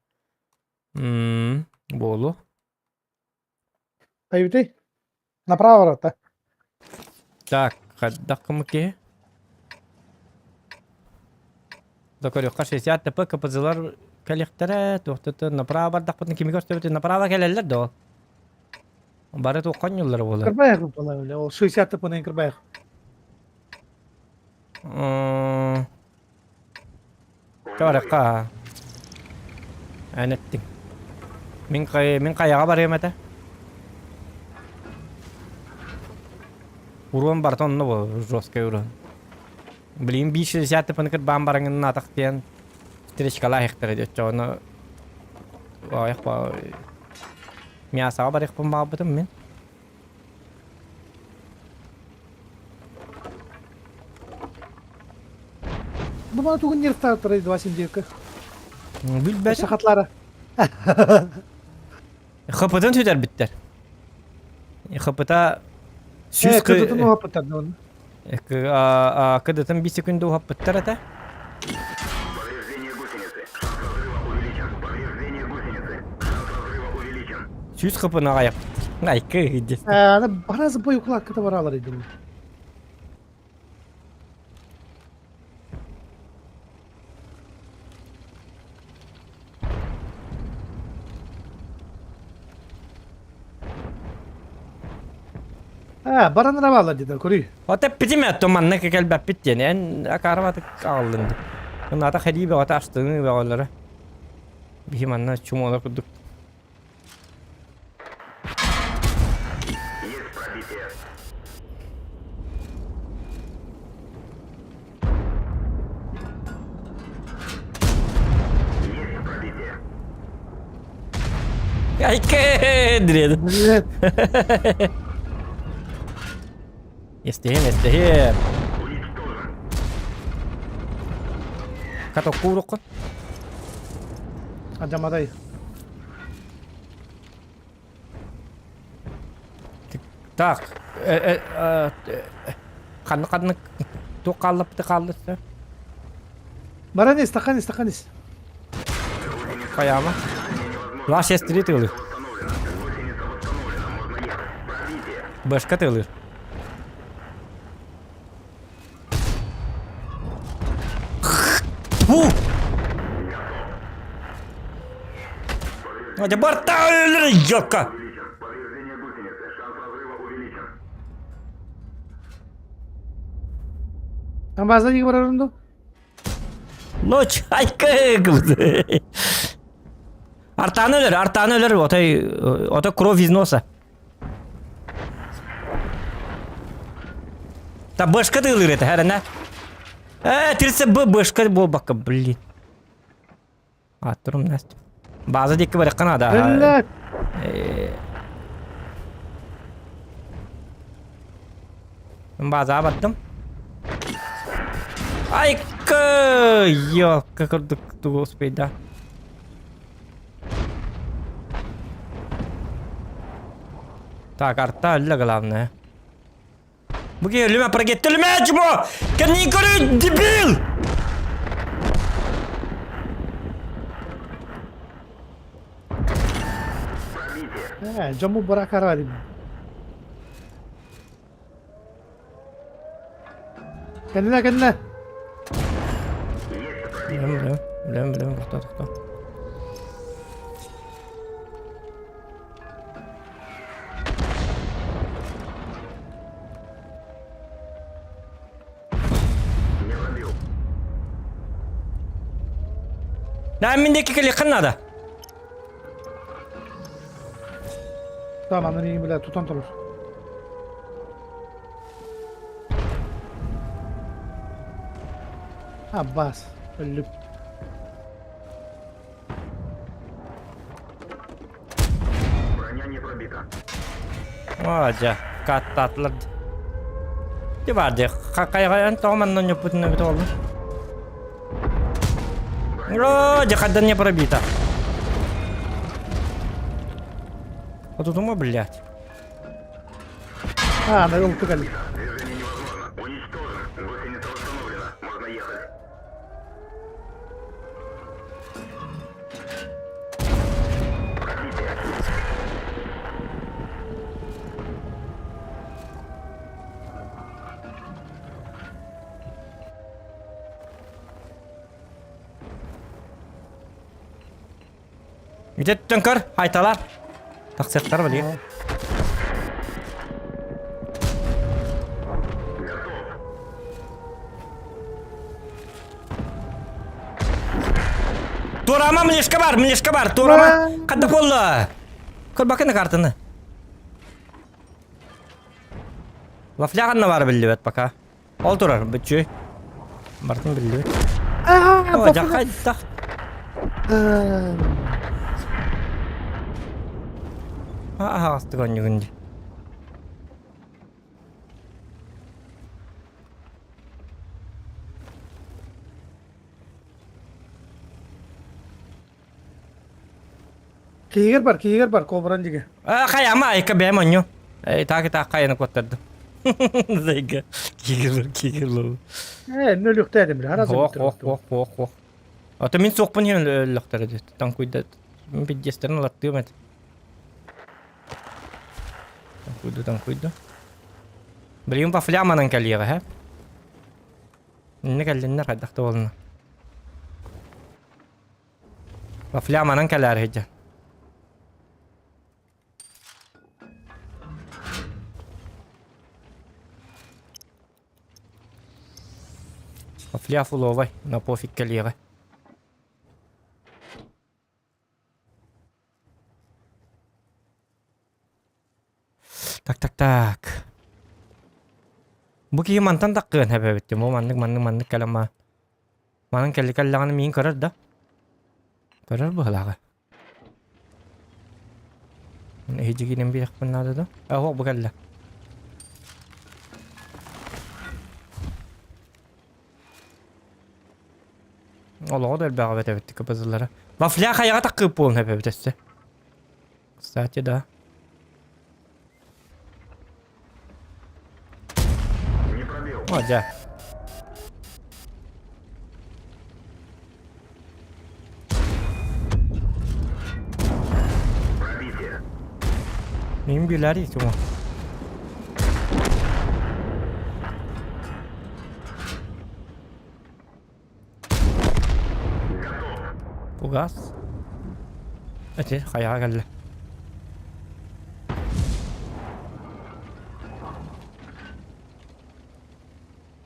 Мм, буолу. Айбытай. Направо ворота. Так, хайдах кымыки? Да көрүөххэ 60 ТП КПЗлар кэлиэхтэрэ, туохтата направо бардахпытын кими көрсөбүтүй? Направо кэлэллэр да ол. Бары туохха онньуллара буолар? Кырбайах буолар ол 60 ТП-нан кырбайах. Чоракка. Эн эттиҥ. Мин кай мин хайаҕа барыам этэ. Уруон барыта онно бу жесткай уруон. Блин, 560 ТП-ны кырбаан бараҥын атах диэн встречкалаах ихтэрэ диэччэ ону аҕыйах ба мясоҕа барыахпын баҕарбытым мин. Бу мана тугун нервтааттарай 279 Билбэтим. Сахатлара. ХП-тын сүтэрбиттэр. ХП-та сүүс Кыдытын уһаппыттар. Кыдытын 5 секунда уһаппыттар этэ. Сүүс хпны аҕайаппыттар. Айкы иһирдьэ. Аны бараз бой укладката баралар идим. А, баран рабалар деді, көрүй. Ота питиме туманна кэлбэппит диэн эн акаарабатык аҕаллын. Ната хадии бөҕөтө астыҥы бөҕөлөрө. Биһи манна чумолар курдук. Айкэ дириэдин. Блин. Эстиһин, эстиһин. Катоккууруккун. Адьамадай. Так, ханнык ханнык туох хааллаппыты хааллыста? Баран ис, тахан ис, тахан ис. Хайаама. Лаш эстири тыылыр. Башка тыылыр. Фу! Дядя Барта, ёлка! Амбаза диги барарым ду? Ночь, айка, Артаны өлөр, артаны өлөр, отой, ото кровь из носа. Та башка тыылыр это, хәрэнэ. Э, 30 Б башка буолбакка, блин. Аттырым Настя. База диэки барыахха наада. Блядь. Базаҕа бардым. Айка! Ёлка курдук тугу успейда. Так, арта өллө главное. Бу киһи өлүмэ прогетти өлүмэ чмо! Кэннин көрү, дебил! Э, дьоммут баракара дим. Кэннэ, кэннэ. Билем, билем, билем, билем, тохто, тохто. Да, мин диэки кэлиэххин наада. Tamam, аны бля тутан турар. Аббас, өллүп. Оо, дьэ, каттаатылар. Ти бар дии, хайҕайан тоҕо манна ньуппутун эбит буолла. Оо, дьэ, хайдан не пробита. Отутума, блядь. А, аны ылты кэлли. Үтэттэн көр, айталар. Тахсыахтар билигин. Турама млешка бар, млешка бар, турама. Хадда болла. Көр бакына картаны. Вафляганна бар биллибет пока. Ол турар, бүтчү. Бартын биллибит. О, жакайдах. Аһаҕастык оонньугун дии. Киһигэр бар, киһигэр бар, кобран диги. А, хайама, айка бэйэм онньу. Э, так так хайаны куоттардым. Зайга. Кигер, кигер. Э, нөлүктээдим бile, аразы Ох, ох, ох, ох, ох. Ото мин суохпун иһин өллөхтөрө дии. Таҥкуйда пиддиэстэрин ылаттыым этэ. Таҥкуйду, таҥкуйду. Билигин вафляманан кэлиэҕэ, һэ? Иннэ кэллиннэр хайдах да буолна. Вафляманан кэлээр сылдьан. Вафля фуловай, на пофиг кэлиэҕэ. Так, так, так. Бу киһи мантан таккыан эбэбит. Бу маннык, маннык, маннык кэлэн ма. Манан кэлли кэллэҕинэ миин көрөр да. Көрөр быһылааҕа. Эһидьигинэн биэхпин наада да. Оһох бу кэллэ. Олоҕо да элбэҕи эбит эбит кыбызыллара. Вафля хайаҕа таккыып буолун эбэбит өссө. Кстати, да. О, дьэ. Мин билэр итимо. Фугас. Эти хайаҕа кэллэ.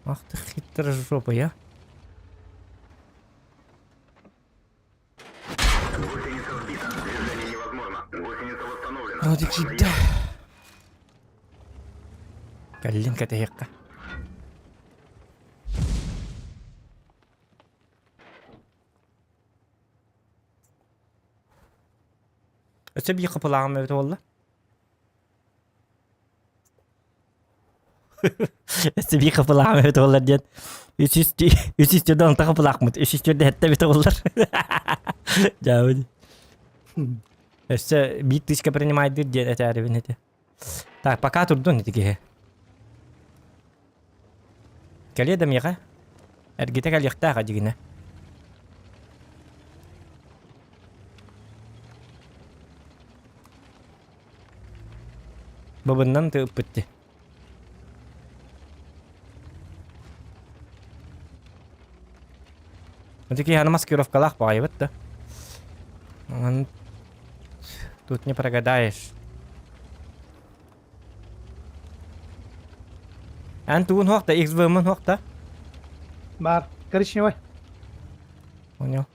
Ах ты хитрожопый, а. Вроде киирдэ. Кэллин кэтэһиэххэ. Өссө биир хапылааҕым эбит буолла. Өссө биир хапылааҕым эбит буоллар диэн үс үс үс үс төрдө онто хапылаахмыт үс үс төрдө сэттэ эбит буоллар. Дьаабы. Өссө биир тысяча принимайдыыр диэн этээрибин ити. Так, пока турдун ити киһи. Кэлиэ да миэхэ. Эргитэ кэлиэхтээх дьигинэ. Бабыннан тыыппыт дии. Ити киһи аны маскировкалаах баҕайыбыт да. Онон тут не прогадаешь. Эн тугун хуохта, XVM-ын хуохта? Бар. Коричневый. Понял.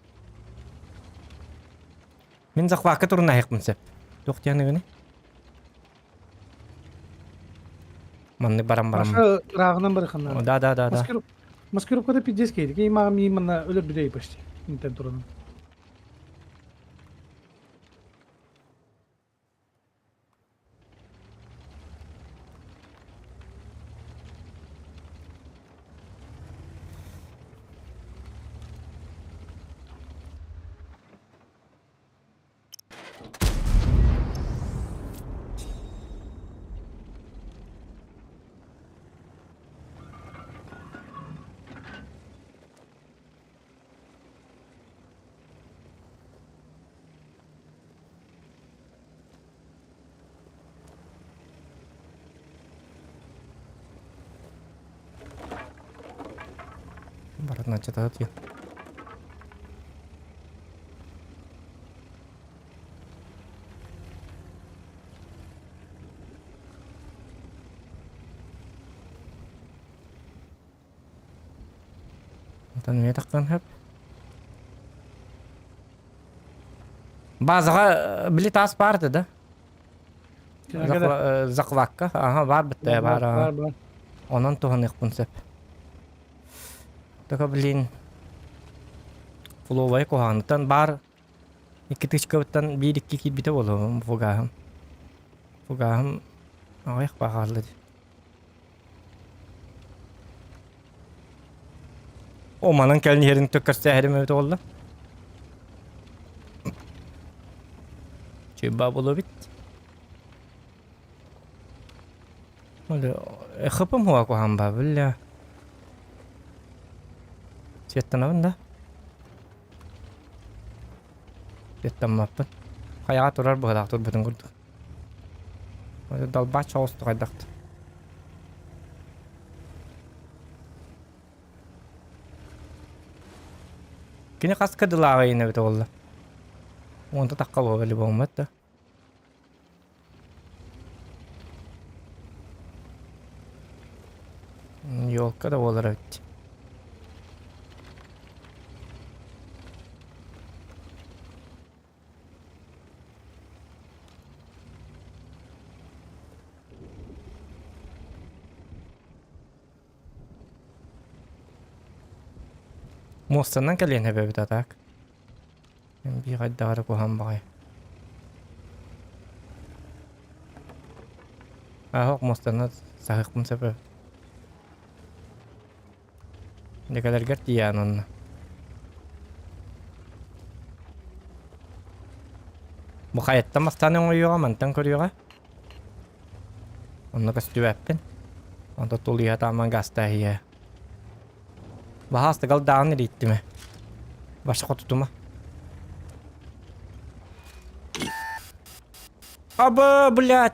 Мин захвакка туруннаһыахпын сөп. Туох диэн ыгыный? Маннык баран баран. Маша ырааҕынан барыханнар. Да, да, да, да. Маскировкада пиздец кейди. Кей маған миимана өлөр бүдей почти. Интен туранын. Начатаһыт Онтон эмиэ тахсан сөп. Базаҕа били таас баар этэ да? Захвакка. Аха, баар битте, баар. Бар, бар. Онон туһаныахпын сөп. Только, блин, фловай куһаҕаныттан баар икки тычкабыттан биир-икки киирбитэ буолуо фугаһым. Фугаһым аҕыйах баҕалла дии. О, манан кэлин иһэрин төккөрсөөһөрүм эбит буолла. Чыба буолуо эбит. Хыпым хуа куһаан ба, бля. Светтанабын да? Светтаммаппын. Хайаҕа турар быһыылаах турбутун курдук. Далбаат соҕустук хайдахт. Кини хас кыдылааҕа иин эбит буолла. Уонта тахха буола буолмат да. Елка да буолар эбит. Муостанан кэлиэн эбэбит а так. Биир хайдах эрэ куһаҕан баҕайы. Аһок муостаны саһыахпын сөп эбит. Дьэкэлэргэр тиийээн онно. Бу хайаттан бастаан оҥойуоҕа, мантан көрүөҕэ. Онно көстүбэппин. Онто тулуйа тааман гастаһыйа. Баһаастыгал даҕаны илииттимэ. Баша хотутума. Аба, блядь!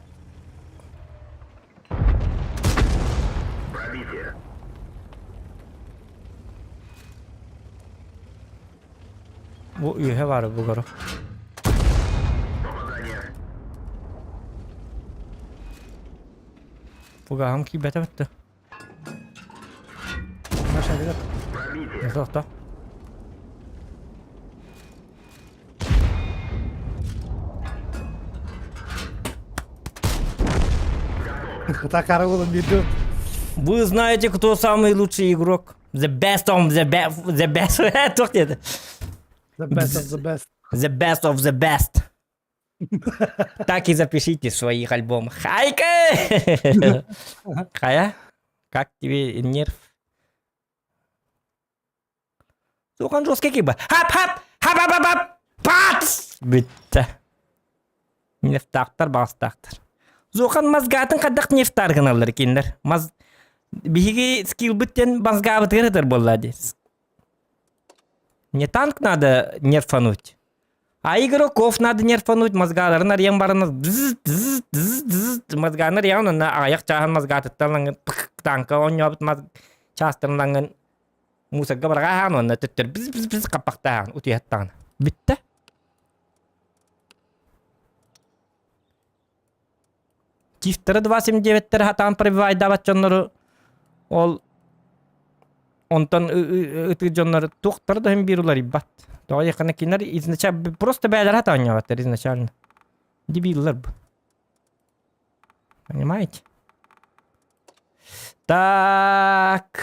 Бу үөһэ баар бугору. Бугаһым киирбэтэ бэтте. Наша берет. Тохто. Так арылын берді. Вы знаете, кто самый лучший игрок? The best of the best. The best. Туох диэтэ? The best of the best. The best of the best. Так и запишите в своих альбомах. Хайка! Хая, как тебе нерв? Сухан жесткий киба. Хап хап! Хап хап хап хап! Пац! Бүттэ. Нефтаахтар баҕастаахтар. Зухан мазгаатын хайдах нефтаар гыналлар кинилэр. Маз биһиги скилбыт диэн мазгаабытыгар ытар буолла дии. Не танк надо нерфануть. А игроков надо нерфануть, мозгаларын арыйан баран мозганы арыйан онно аҕыйах чааһын мозгатыттан лаҥын танка оонньообут маз чаастарын лаҥын мусорга барҕааһаан уонна төттөр бз бз бз хаппахтааһаан утуйаттаҕына бүттэ. Тифтары 279-тери хатаан пробивайдаабат дьоннору ол онтон ытыыр дьоннор туохтара да иһин биир уларыйбат. Тоҕо диэххинэ кинилэр изначально просто бэйэлэрэ хатаан оонньообаттар изначально. Дебиллар бу. Понимаете? Так.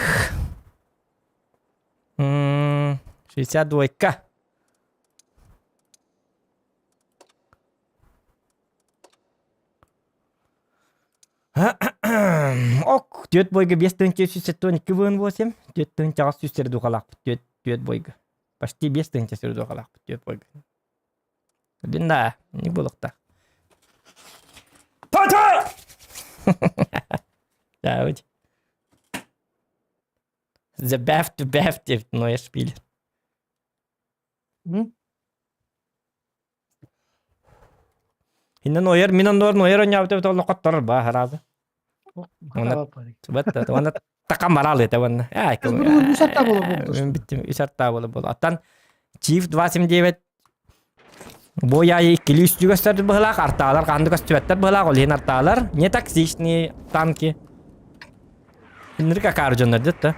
62-ка. Ок, түөрт бойга биэс тыһыынча үс сүүс сэттэ уон икки быһын восемь, түөрт тыһыынча аҕыс сүүс сирдухалаахпыт, түөрт, түөрт бойга. Почти биэс тыһыынча сирдухалаахпыт, түөрт бойга. Блин да, не буолуохтаах. Пата! Да, The best to best диэбит Ноя Шпилер. Иннен ойор, мин оннугар нойор оонньообут эбит олоххо торор баа хараазы. Уонна уонна Такам барал это ванна. Үс атта була буолду. Биттим үс атта була була. Аттан Chief 279 бу яйы иккили үстүү көстөр быһылаах, артаалар ханды көстүбэттэр быһылаах, ол иһин артаалар не токсичные танки. Иннирик акаар дьоннор дьэтта.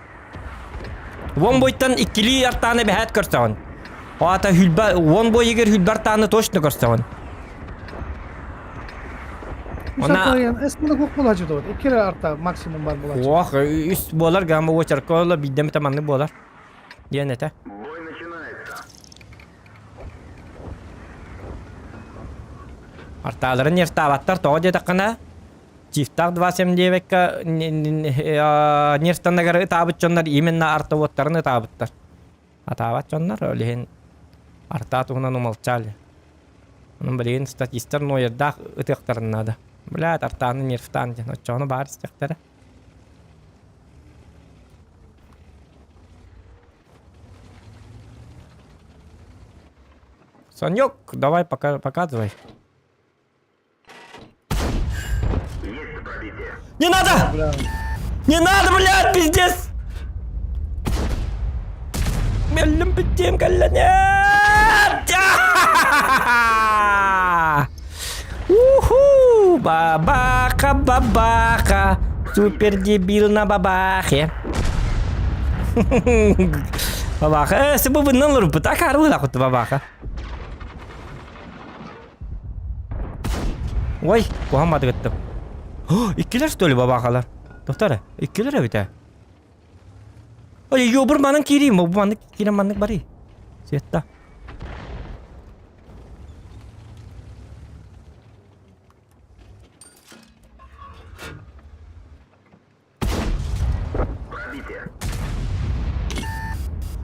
Вон бойтан иккилии артааны бэһээт көрсөҕүн. О ата хүлбэ вон бой егер хүлбэ артааны точно көрсөҕүн. Она Эс була буолааччы дуо? Икки эрэ арта максимум бар буолааччы. Ох, үс буолар гамма уочарка биирдэ эмитэ маннык буолар. Диэн этэ. Артааларын нервтаабаттар тоҕо диэтэххинэ Чифтаах 27 диэбэккэ нервтанагар ытаабыт дьоннор именно артоводтарын ытаабыттар. Атаабат дьоннор ол иһин артаа туһунан умолчали. Онон билигин статистар нуойардаах ытыахтарын наада. Блядь, артааны нервтаан диэн оччоҕуна баар истиэхтэрэ. Санек, давай пока показывай. Не надо! Бля. Не надо, блядь, пиздец! Меллим бүттем кэллэнет! Уху! Бабаха, бабаха! Супер дебил на бабахе. Бабаха. Э, сыбыбыннан олорбут. Акары кутtu бабаха. Ой, куһаҕан баатыгыттым. Иккилэр что ли бабаахалар? Тохтор, иккилэр эбит ээ. Ой, ёбур манан киириим, бу маннык киирэн маннык барый. Света.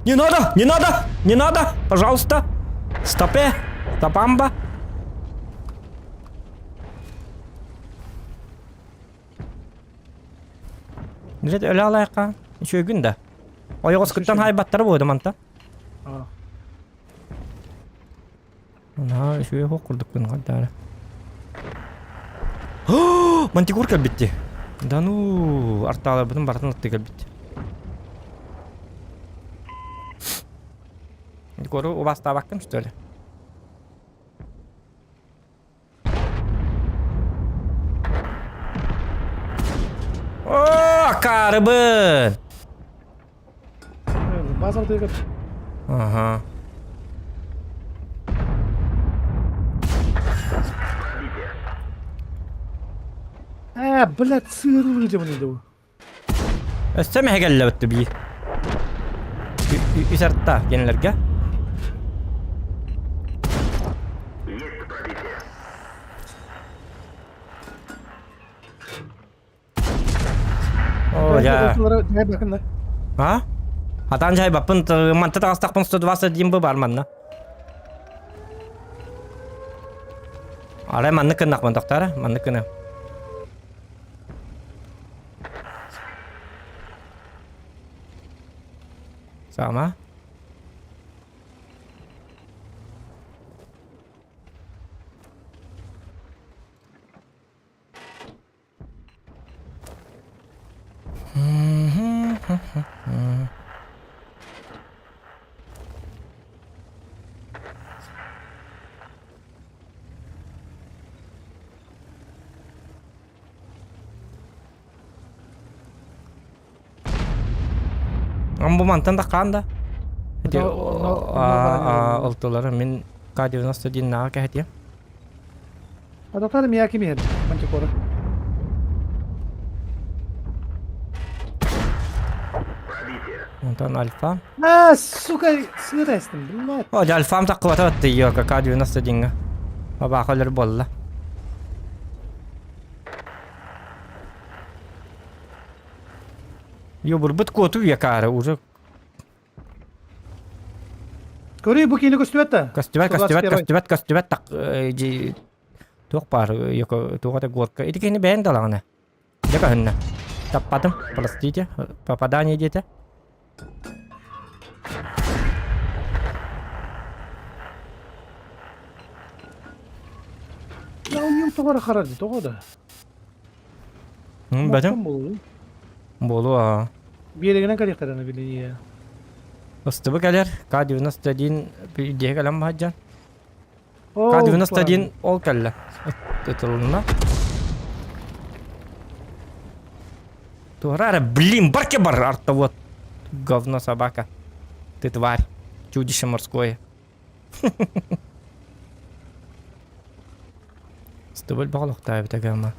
Не надо, не надо, не надо, пожалуйста. Стопе, стопамба. Билет өлө алайыққа. Үчүгүн да. Ойоҕоскуттан хайбаттара буода манта. Наһаа үчүгэй суох курдукпун хайдаары. Мантикур кэлбитти. Да ну, артааларбытын барытын ытты кэлбит. Декору убастаабаккын что ли? О, акаарыбын! Базар дегер. Ага. Э, блядь, сыыры вылетел не Өссө мэһэгэллэбит бии. Үс арта кинилэргэ. О, я. А? Атан жай баппын манта таҕыстахпын 121 бы бар манна. Арай маннык гыннахпын тохтара, маннык гына. Сама. Бу мантан да хаан да. Ити олтулары мин К-91 нааҕа кэһэтиэм. Адатар мияки миһэр мантикора. Онтон альфа. А, сука, сыра эстим, блядь. О, альфам таккыбата батты йока К-91-га. Бабаха өлөр буолла. Йобурбут куоту якары уже Көрүй бу киини көстүбэт да. Көстүбэт, көстүбэт, көстүбэт, көстүбэт так туох баар туох это горка. Ити киһини бэйэн далаҕына. Дьэ көһүннэ. Таппатым, простите, попадание диэтэ. Я у нем тоҕо харарды, тоҕо да. Бэтим. Буолуо. Биэрэгинэн кэлиэхтэрэ билиниэ. Ыстыбы кэлэр. К-91 диэки кэлэн баһадьан. К-91 ол кэллэ. Ытылынна. Туора блин, барки бар, арта вот. Говно собака. Ты тварь. Чудище морское. Стыбыл бағалықтайбыт агама.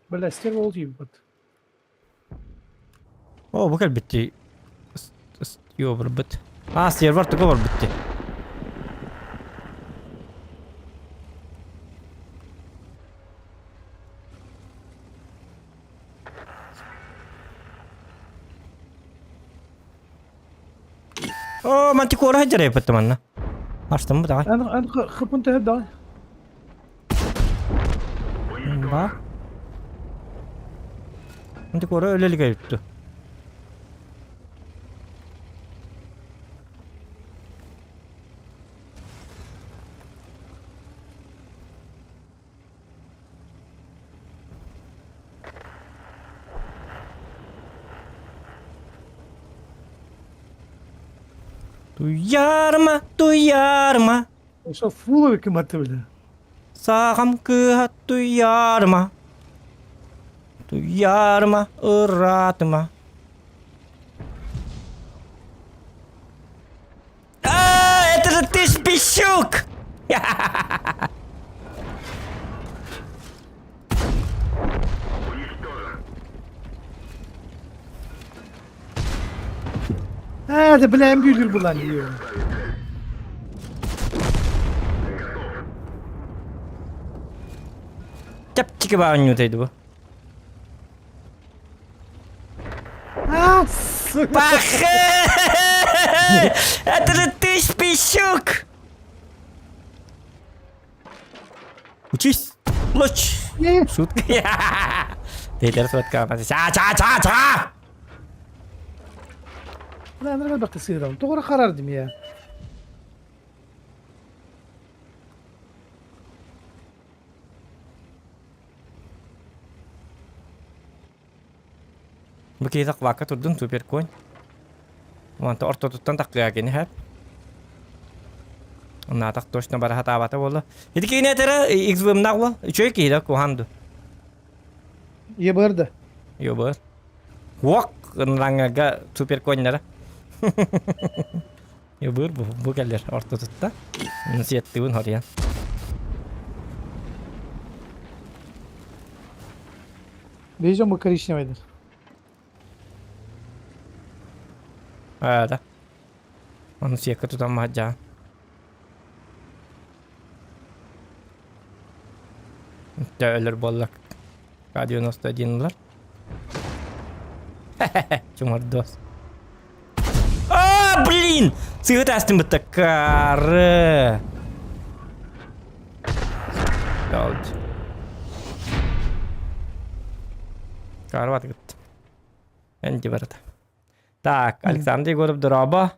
Бля, стерва ол тиийбит. Оо, бу кэлбиттии. Ёбурбут. А, сервер туга барбытти. Оо, мантикора сылдьар эбит манна. Астым бу даҕай. Эн эн хыпын төһө даҕай. Ба. Мантикора өлө илик эбит Туйаарыма, туйаарыма, Что фуловый кыматы, бля. саҕам кыыһа туйаарыма, туйаарыма, ыраатыма. А, это же ты спищук! Э, да бля, М1 була diyor. Чэпчэки баанньуутay бу. А, сука. Пах! Это же ты спищук! Учись! Луч! Не. Шутка. Тейлер сотка. Ча ча ча ча! Бля, нырга бакты сыырам. Тоҕо харардым я. Бу киһи захвакка турдун супер конь. Онто ортотуттан таххыа кини хэп. Наатах точно бара хатаабата буолла. Ити киини этэрэ XVM-наах буол. Үчүгэй киһи да куһаан ду. Ебыр да. Ёбыр. Уок ынлаңага супер коннара. Ёбыр бу бу кэллэр ортотутта. Сиэттибин хоруйан. Везем бы коричневый. Аа да. Ону сиэккэ тутан маһдьаан. Өлөр буолла. К-91 ылар. Чуҥордуос. А, блин! Сыыһыт астым бытта кары. Долж. Карват гыт. Энди барыта. Так, Александр Егоров дорообо.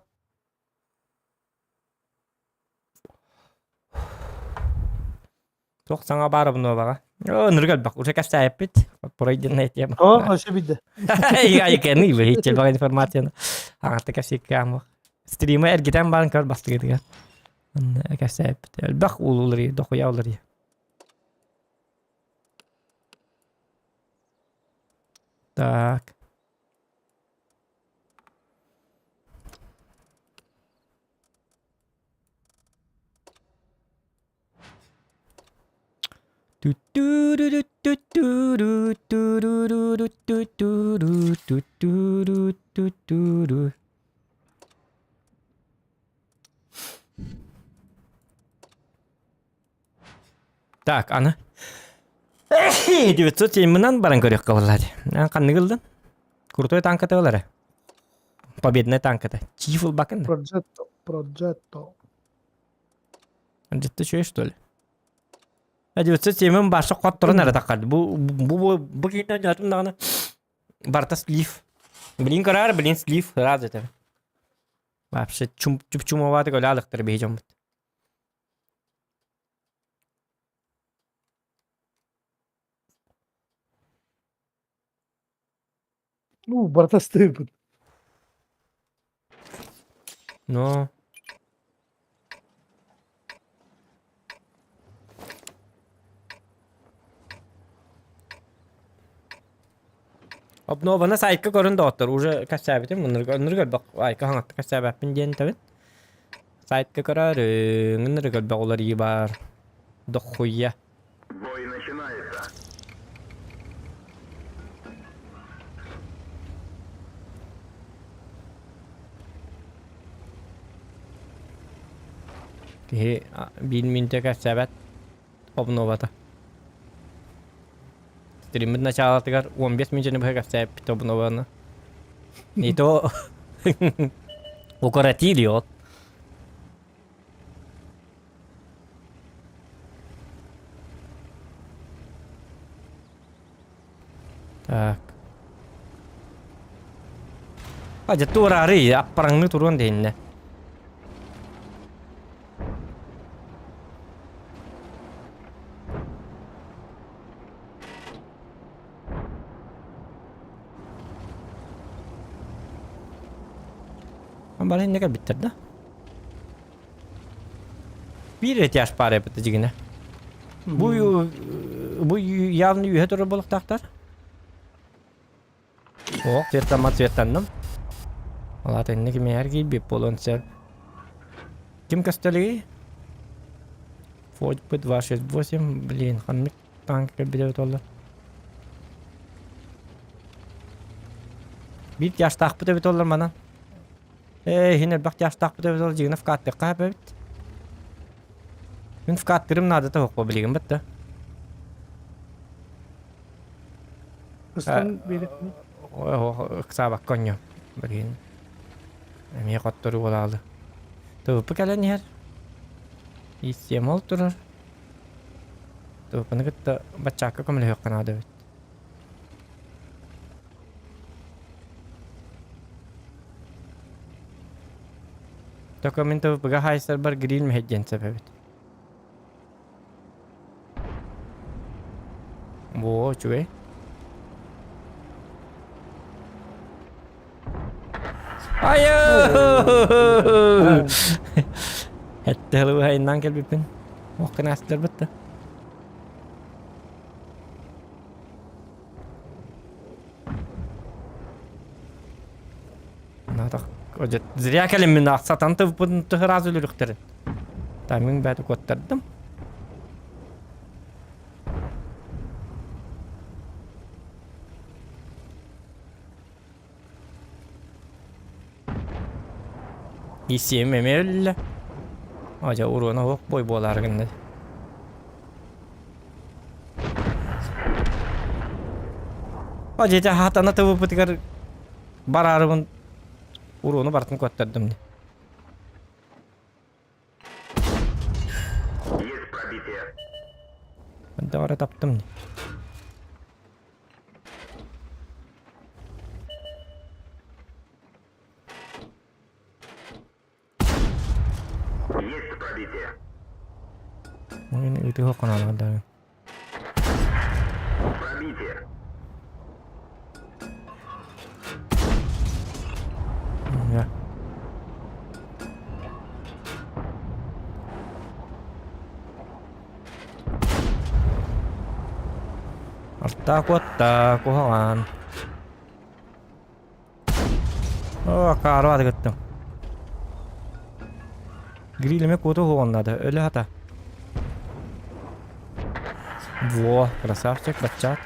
Туох саҥа баар обнуобаҕа? Оо, ынырык элбэх. Уже кэпсээппит. Пройденная тема. О, вообще бидде. Айканы бэһиччэ информацияны. Аҕата кэпсииккэ Стримы эргитэн баран көр бастыгытыгар. Кэпсээппит. Элбэх уулулар, дохуя улар. Так. Так, аны 907-нан баран көрүөххэ буолла дии. Ханнык ыллын? Крутой танката ылара. Победная танката. Чиф ылбакын да. Progetto. Где-то что, что ли? А 907 баша хотторон эрэ таххар. Бу бу бу бу киинэ ньатым даҕаны барта слив. Блин көрөр, блин слив раз это. Вообще чум чумоватый өлө биһи дьоммут. Ну, барыта ыстыырбыт. Но Обнованы сайтка көрөн доҕоттор уже кэпсээбитим ынырык ынырык элбэх айка хаҥатта кэпсээбэппин диэн этэбин. Сайтка көрөөрүҥ ынырык элбэх уларыйыы баар. Дохуйа. Киһи биир мүнүүтэ кэпсээбэт обновата. Стриммит началатыгар 15 мүнүүтэни быһа кэпсээбиппит обнованы. И то укоротили от. Так. А дьэ туораары аппараҥныы туруон дэһиннэ. Бары иннэ кэлбиттэр да. Биир этаж паар эбит дьигинэ. Бу бу явно үһэ турар буолуохтаахтар. О, цветтаммат цветтанным. Алаата инники кимиэхэр киирбит буолуон сөп. Ким көстөлүгүй? Форд П268, блин, ханнык танк кэлбитэ буолла? Биир тяжтаахпыт эбит оллар манан. Ээ, иһин элбэх тяжтаахпыт эбит ол дьигинэ вкаттыахха эбит. Мин вкаттырым наадата суох билигин бытта. Ыстан биэрэ. Ыксаабакка онньо. Билигин эмиэ хотторуу буолаалы. ТВП кэлэн иһэр. Истиэм ол турар. ТВПны кытта баччаакка көмөлөһүөххэ наада эбит. Только мин ТВП-га хаайсарбар гриль мэһэйдиэн сөп эбит. Во, үчүгэй. Айыы! Этте хылыбыһайынан кэлбиппин. Ох кынаастар бытта. Зря кэлиммин сатан тылбын тыһыраас өлөрүхтэрин. Тайминг бэйэтэ куоттардым. Исиэм эмиэ өллө. Адьа уруона суох бой буолаары гынна. Адьа хатана тыбыппытыгар бараарыбын уруону барытын куоттардым. Даҕара таптым. Мин ыытыһа ханаан Артаа куотта, куһаҕан. Оо, акаары атыгыттым. Грилеме куоту уһуоннады, өлө хата. Во, красавчик, баччаат.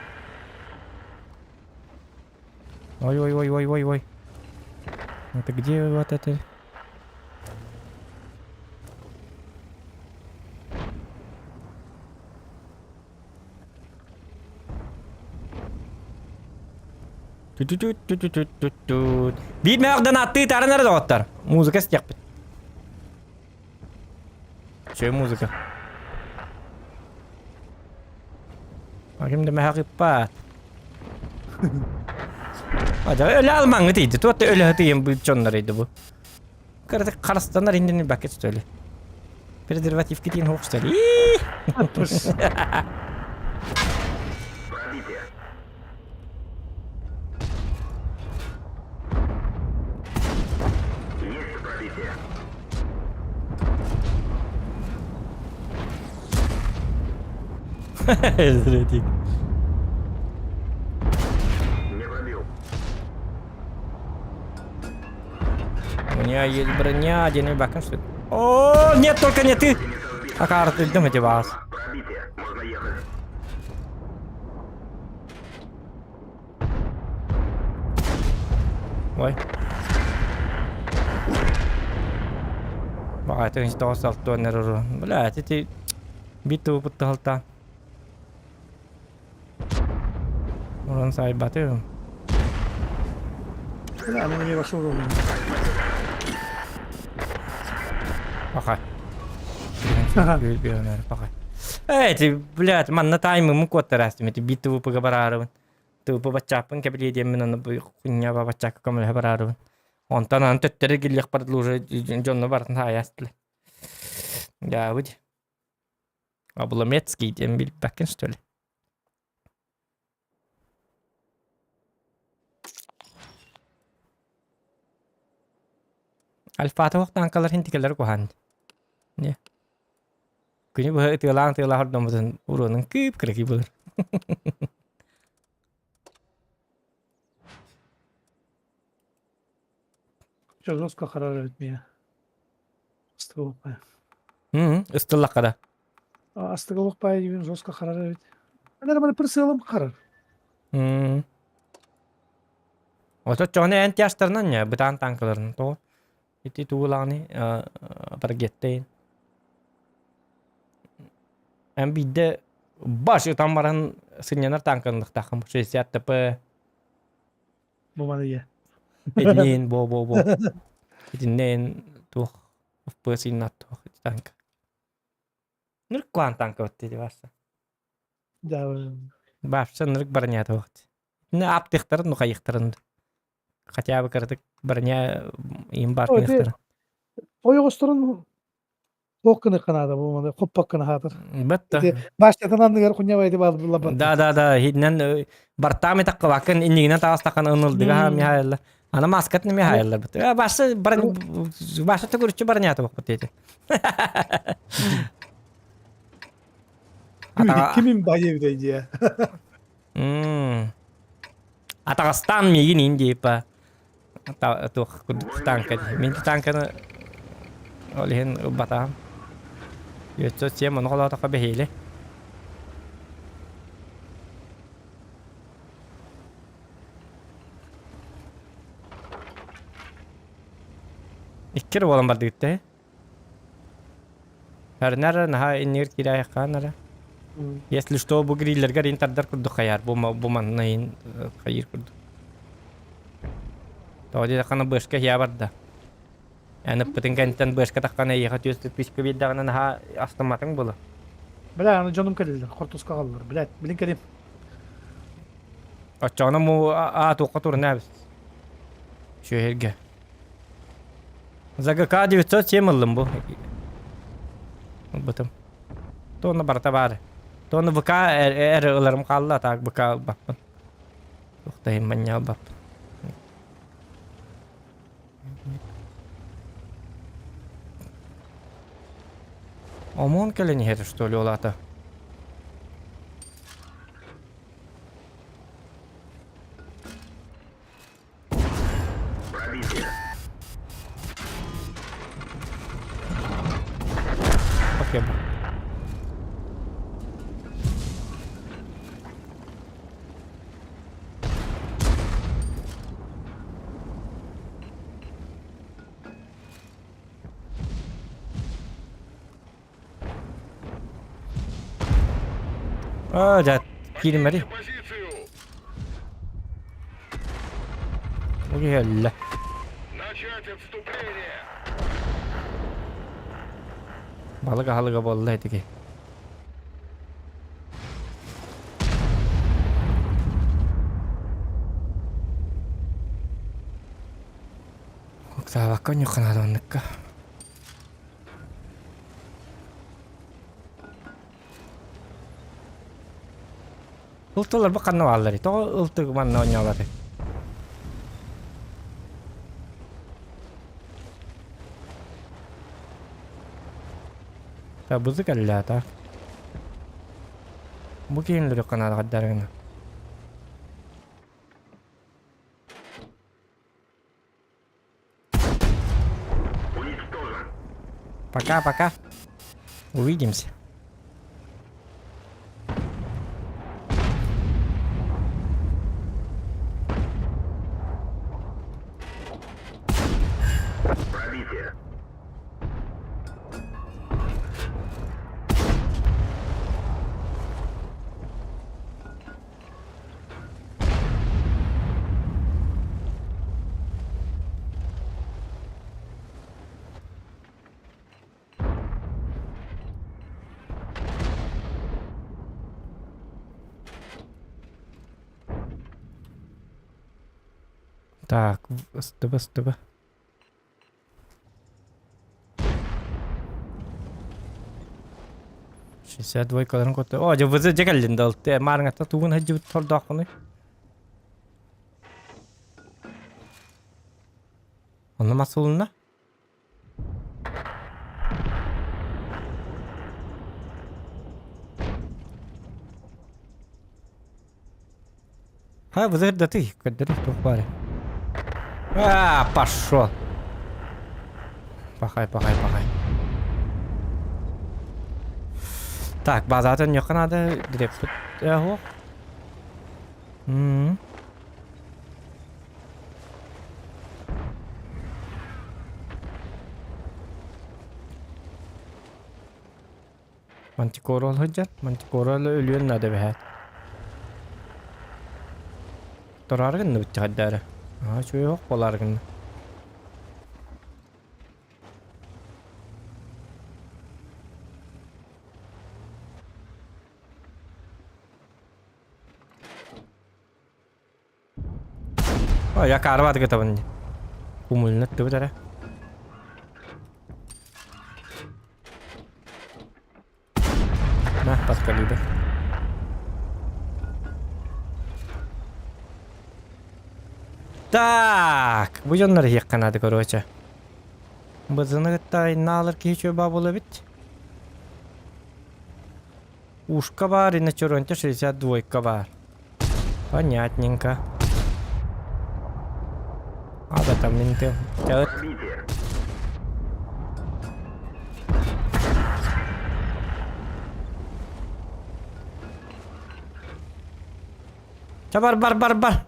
Ой-ой-ой-ой-ой-ой. Это где вот это? Биир мөҕдөн аттыы таран эрэ доҕоттор. Музыка истиэхпит. Үчүгэй музыка. А ким да мэһэх ыппаат. Ада өлө алмаңы тиийди. Туотта өлө тиийэн бу дьоннор иди бу. Кырдык харыстанар индини бакка что ли. Презерватив китин хук что ли. Зря У меня есть броня, один баком что ли? О, нет, только не ты! А карты думайте вас. Ой. Баҕа тоҕус алтуон эрэ Бля, ити биир тылбыт тыһалта. Уран сайбатым. Бля, она мне вошел в Пока. Пока. Эй, ты, блядь, манна таймымы куоттарастым, эти битву поговорарыбын. Тыыпы баччааппын кэбилиэ диэммин аны бу хуйня баччаакка көмөлөһө бараарыбын. Онтон аны төттөрү киллиэх бардыл уже дьонно барытын хаайаастылар. Дьаабыт. Обломецкий диэн билбэккин что ли? Альфата уохтааҥкалар хинтикэлэр куһаан. Не. Күнү быһа ытыалаан ытыалаах ордоммутун уруонун кыып кыракый булар. Что жестко харарит меня. Астыгылыкпай. Ыстыллакка да. Астыгылыкпай диэн жестко харарит. Нормально прицелом харар. Оточчоҕуна эн тяжтарынан не бытаан танкаларын тоҕо Ити тугулаҕыный таргеттейн. Эн биирдэ баш ытан баран сынньанар танканлыктааххын 60 ТП Бу маны ийэ. Итиннээн бо бо бо. Итиннээн туох FPS иннат туох ити танка. Нырк куан танка бат диди барса. Да. Баапса нырк барнята бат. Не аптыхтарын ну хайыхтарын. Хотя бы кыратык броня им бар кыныхтара. Ойоҕосторун туох гыныхха наада бу маны хоппокко хаатар. Бетта. Баштатан анныгар хуня эти бааллабат. Да да да хитинен бартаами таккабаккын иннигинен таҕастаккан ынылдыга Михаилла. Ана маскатын Михаилла бит. Башы башы төгүрүччү барнята бакпыт дети. Кимин байы дия. Атаҕастаан миигин иин диэппа туох курдук танка дии. Мин танканы ол иһин ылбатаҕым. 907 ону холоотоххо бэһиэлэ. Икки эрэ буолан бардыгыт ээ. Эрнэр наһаа иннигэр киирээйэххаан эрэ. Если что, бу гриллергэр ин тардар курдук хайаар. Бу, бу манна ин хайыыр курдук. Тоҕо диэтэххинэ бышка иһэ барда. Эн ыппытын кэнниттэн бышка таххан эйиэхэ түөс түспүскэ биэрдэҕинэ наһаа астымматыҥ буолуо. Бля, аны дьонум кэллилэр, хортуска аҕаллылар. Блядь, билин кэлим. Оччоҕуна му аа туохха турна эбит. Сүөһэргэ. ЗГК 907 ыллым бу. Ылбытым. Туонна барыта баар. Туонна ВК эр ыларым хаалла, так ВК ылбаппын. Туохтайым манньа ылбаппын. Омон кэлэн иһэр, что ли, ол аата? Окей. А, дьэ, кииримэри. Начать отступление! Балык аһылыга буолла этики. Октавакка ньухханаадоннукка. Ылтылар бу ханна бааллар? Тоҕо ылтык манна оонньообатый? Та бузы кэллээтэ. Бу киһинлэри канаалаҕардарыгына. Пока-пока. Увидимся. Так, ыстыба, ыстыба. 62 каларын котто. О, дьэ вызы дьэ кэллин да ылты. Маарыҥатта тугун сылдьыбыт тордооххунуй? Онно масылынна? Ха, вызы да ты, көрдөрү туох баар. А, пошел. Пахай, пахай, пахай. Так, базатын ньохха надо дреппит. Эһо. М. Мантикора сылдьар. Мантикора өлүөн наада эбэһээт. Тораары гынна бүттэҕэрдээри. Аа, үчүгэй оһох буолаары гынна. Ой, я карват гытабын. Умульнат түбүт эрэ. На, подкалибр. Так, бу дьоннор иһиэххэ наада, короче. Бызыны кытта айнаалар киһи чөбө буола эбит. Ушка баар, и на Чоронте 62 баар. Понятненько. А, да там менты. Бар, бар, бар, бар.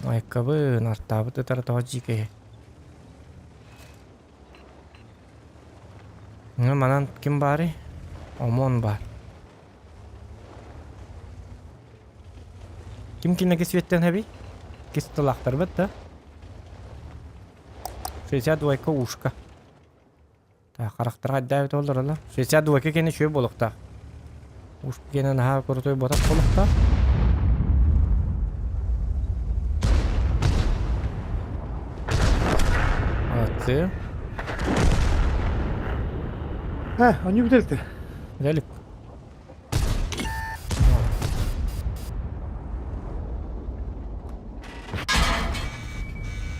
Айкабын артаабыт ытара тоҕо дьиикэйэ. Ну, манан ким баарый? Омон баар. Ким кинеги светтен хэби? Кис тылаахтарбыт да? 62 ушка. Так, харахтара хайдаабыт олоролор. 62 кини үчүгэй буолуохтаах. Ушка кини наһаа крутой ботах буолуохтаах. Молодцы. Э, они бүтэлтэ. Дэлик.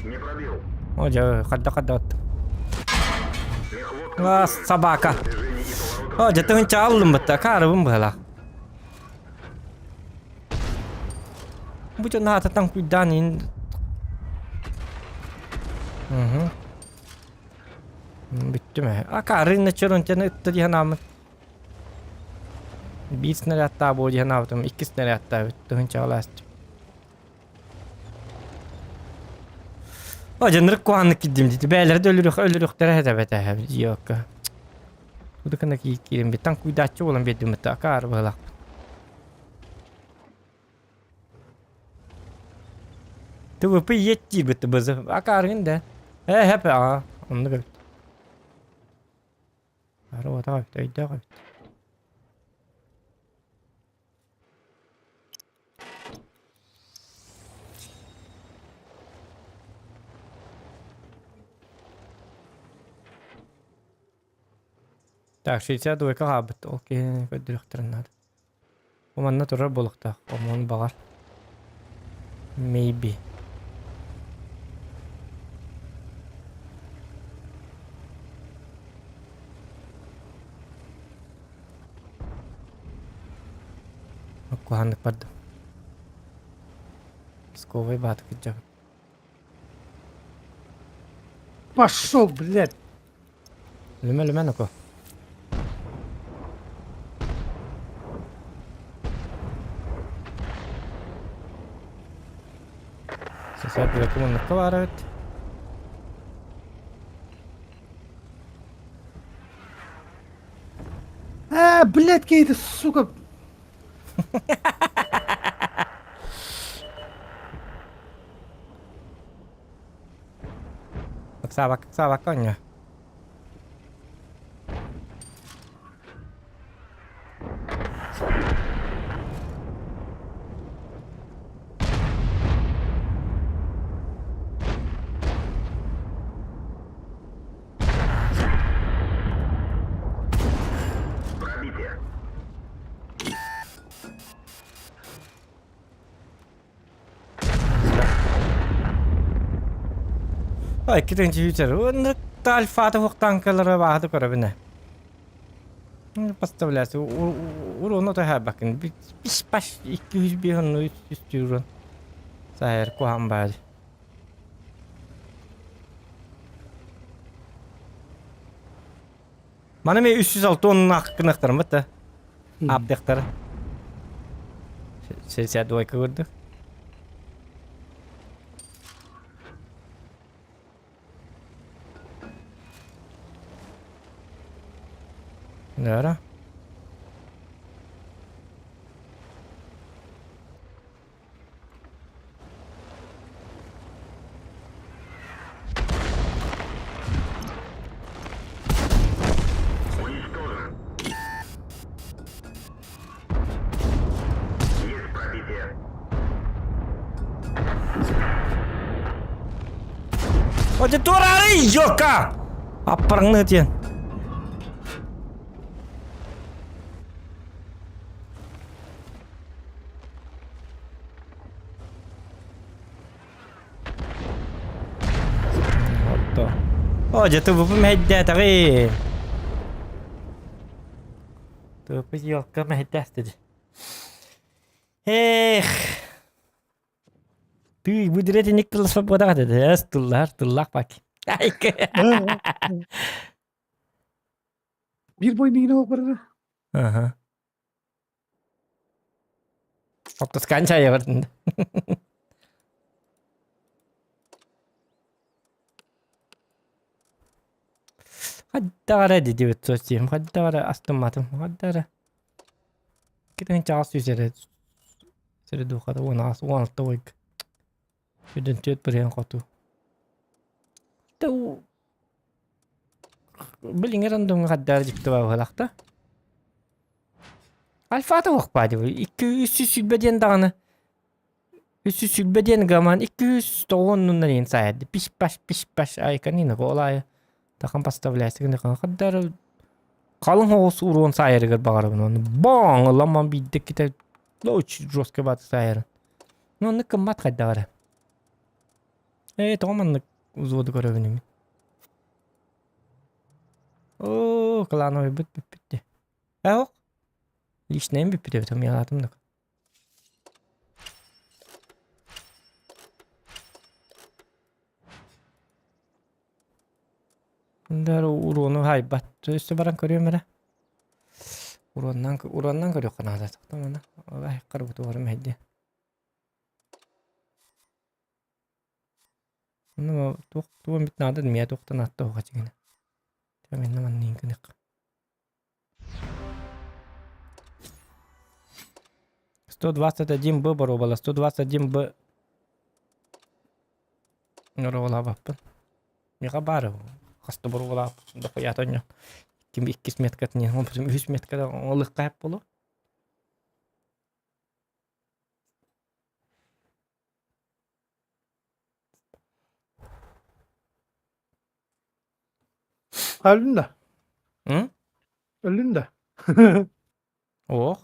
Не пробил. О, дьэ, хадда-хадда оттум. А, собака. О, дьэ, тыһынча аллым бытта, каарыбын быһалаах. Бу дьон аатыттан куйдаан ин... Угу. Бүттүм ээ. А каарын нечерон тен ытта диэн ааммын. Биир снарядтаах буо диэн аабытым, икки снарядтаах эбит, тыһыынчаҕа астым. О, дьэ, нырык куһаҕаннык киирдим дии. Бэйэлэрэ да өлүрүөх өлүрүөхтэрэ этэ эбэтэ, диэбэккэ. Удукана киирэн биттан куйдааччы буолан биэрдим бытта акаар быһылаахпын. ТВП иэт диирбит бызы акаарыгын да. Э хэп аа оннук эбит. Аруотах эбит, өйдөөх эбит. Так, 62 хаалбыт. Ол киһини көрдөрүөхтэрин наада. Бу манна турар буолуохтаах. Омун баҕар. Maybe. Куһааннык бардым. Песковый бааты кырдьабын. Пошел, блядь! Лүмэ лүмэ ноко. Сесар билэккэ муннукка баар эбит. А, блядь, какие-то, сука! Ыксаабакка, ыксаабакка оонньоо. Ой, китин чүчер. Оннук альфа танкалары баһады көрөбүнэ. Поставляется. Уруну төһәбәкин. Биш баш 201 онну 300 урун. Сайыр куһан бар. Маны мен 306 онун аккынактарым бытта. Аптектары. 62 көрдүк. Нара. О, турары, ёка! Аппарыңны диэн. Отто. О, дьэ тубупум мэһэйдээтэҕи. Туппут елка мэһэйдээстэ дии. Эх. Тыый, бу диретинник тылласпат буотах этэ. Эс тыллаһар, тыллаах бак. Биир бой миигин олох барара. Ага. Оттускаан чайа бардын. Хайдах эрэ диэбит суос хайдах эрэ астымматым, хайдах эрэ китин чаас сүүс эрэ сири духата 16 ойг. Сүдүн түөрт бырыһыан хоту. Билиҥҥи рандомҥа хаддаары дьикти баҕалаахта. Альфата уохпаа дии 2 320 диэн даҕаны 320 диэн гаман 290 диэн саайарды пиш-паш пиш-паш айканина ол аайы тахан поставляется гына хаддаары халыҥ оҕус уруон саайарыгар баҕарабын оны боҥ ламан биирдэ китэ очень жестко бааты саайарын ну оннук кыммат хайдах эрэ ээ тоҕо маннык взводу көрөбүн мин Оо, клановыйбыт бүппүт дии. Ээ, ох. Личнэйим бүппүт эбит, умьялаатым да. Дары уруону хайбат. Өссө баран көрүөм эрэ. Уруоннан, уруоннан көрүөххэ наада. Тохтомона. Айыккар бутуорум эһэдди. Ну, туох туох эмит наада миэ туохтан атта оҕа дьиҥинэ. Тэминнэ манныын гынык. 121 Б боруобала, 121 Б боруобалаабаппын. Миэхэ баар хас да боруобалаабыт дохуйаата онньо. Ким иккис меткатын үһүс метката ылыахха сөп буолуо. Өллүн да? М? Өллүн да? Ох.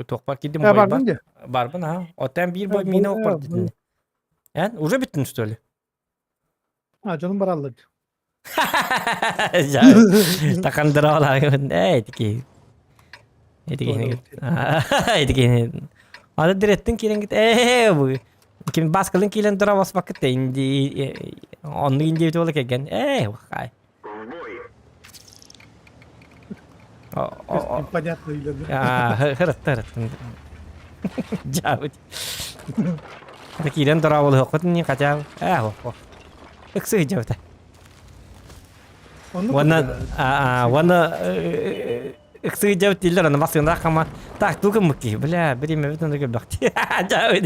Туохпар киирдим Э, бойбар. барбын дии. Барбын аа. Оттон биир бой Э, миинэ бу- охпор э, дитин. Эн уже бүттүн что ли? А, дьонум бараллар. Такандыраалаагын ээ итики. Итики. Итики. Аны диреттин киирэн кит ээ бу ким баскылын киирэн тура баспакыт инди онну инди буола кэлген ээ хай. Непонятно или Хырытта хырыттын. Дьаабыт. Киирэн тура буолуоххут не хотя ээ Ыксы дьабыта. Уонна уонна ыксы дьабыт дииллэр аны басыынраах хама так туу гыммыт киһи бля бириэмэбит ону көрбөхтүү дьабыт.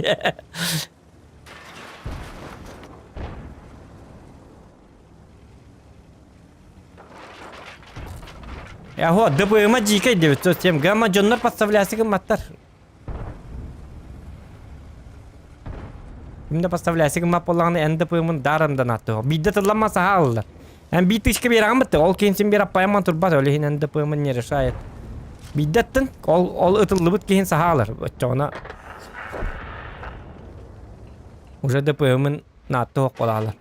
Яхо, ДБМа дьиикэй диэбит тем гамма дьоннор подставлясы гымматтар. Ким да подставлясы гыммат буоллаҕына НДП-мын даром донаттыа. Биирдэ тылламман саха аллар. Эн биир тысяча биэрэҕин бытты, ол киһин син биэр аппайамман турбат, ол иһин НДП-мын не решает. Биирдэ аттын, ол, ол ытыллыбыт киһин саха алар. Оччоҕуна уже ДП-мын наатты суох буолаалар.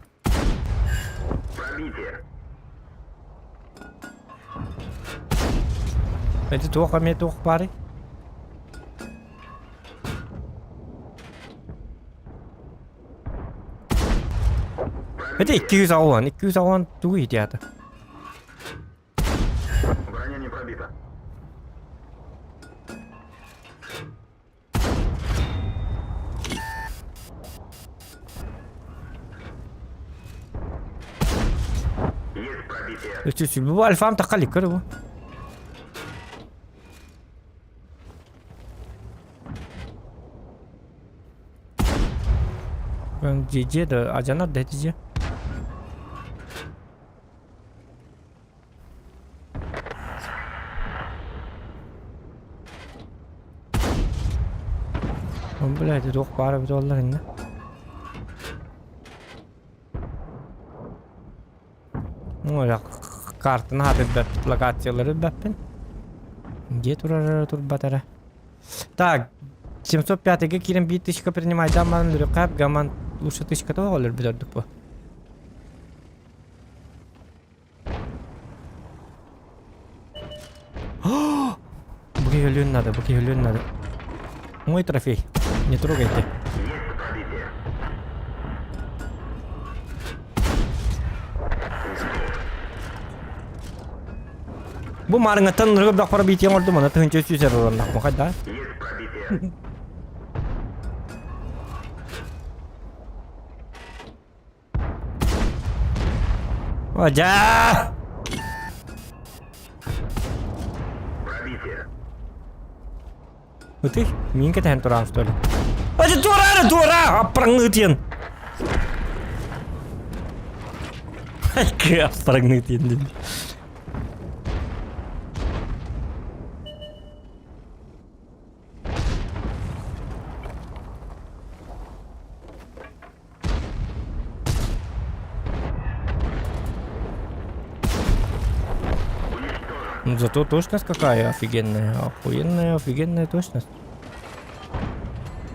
Эти туох эмиэ туох баарый? Эти 210, 210 тугу иһитиэхэ? Броня не пробита. Есть пробитие. Үчү бу альфам тахха ликкер бу. GG да ажанар да GG. Блядь, туох баара эбитэ буоллар иннэ. Ну, картаны хатырбат, локациялары билбэппин. Дьиэ турар турбат эрэ. Так, 705-га киирэн биир тысячка принимайдаан баран үрүккэ гаман лучше тысячка тоҕо өлөрбүт ордук бу. Бу киһи өлүөн надо, бу киһи өлүөн надо. Мой трофей. Не трогайте. Бу маарыҥҥаттан ынырыгы бөхпөр биитиэн оҥордум, аны тыһыынча үс сүүс эрэ хайда. Одя! Ытый, мин кэтэһэн тураан что ли? Ати тура тура! Аппараҥныы Аппараҥныы диэн. Ну, зато точность какая офигенная. Охуенная, офигенная точность.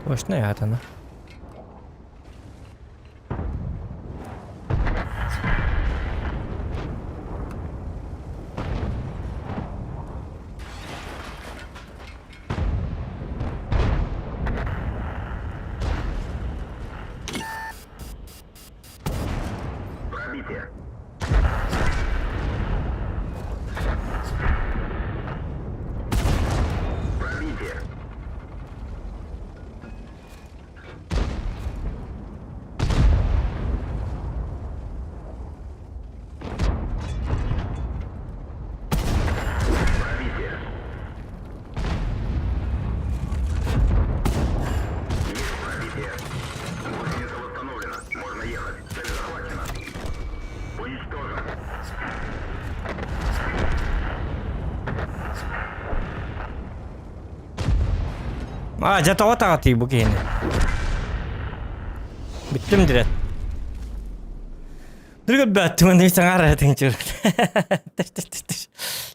Точная вот она. Пробитие. Пробитие. А, дьэ тоҕо таҕатыы бу киһини. Бүттүм дирет. Дүргүлбэт түмэн саҥар этиҥ чүр. Тыш тыш тыш тыш.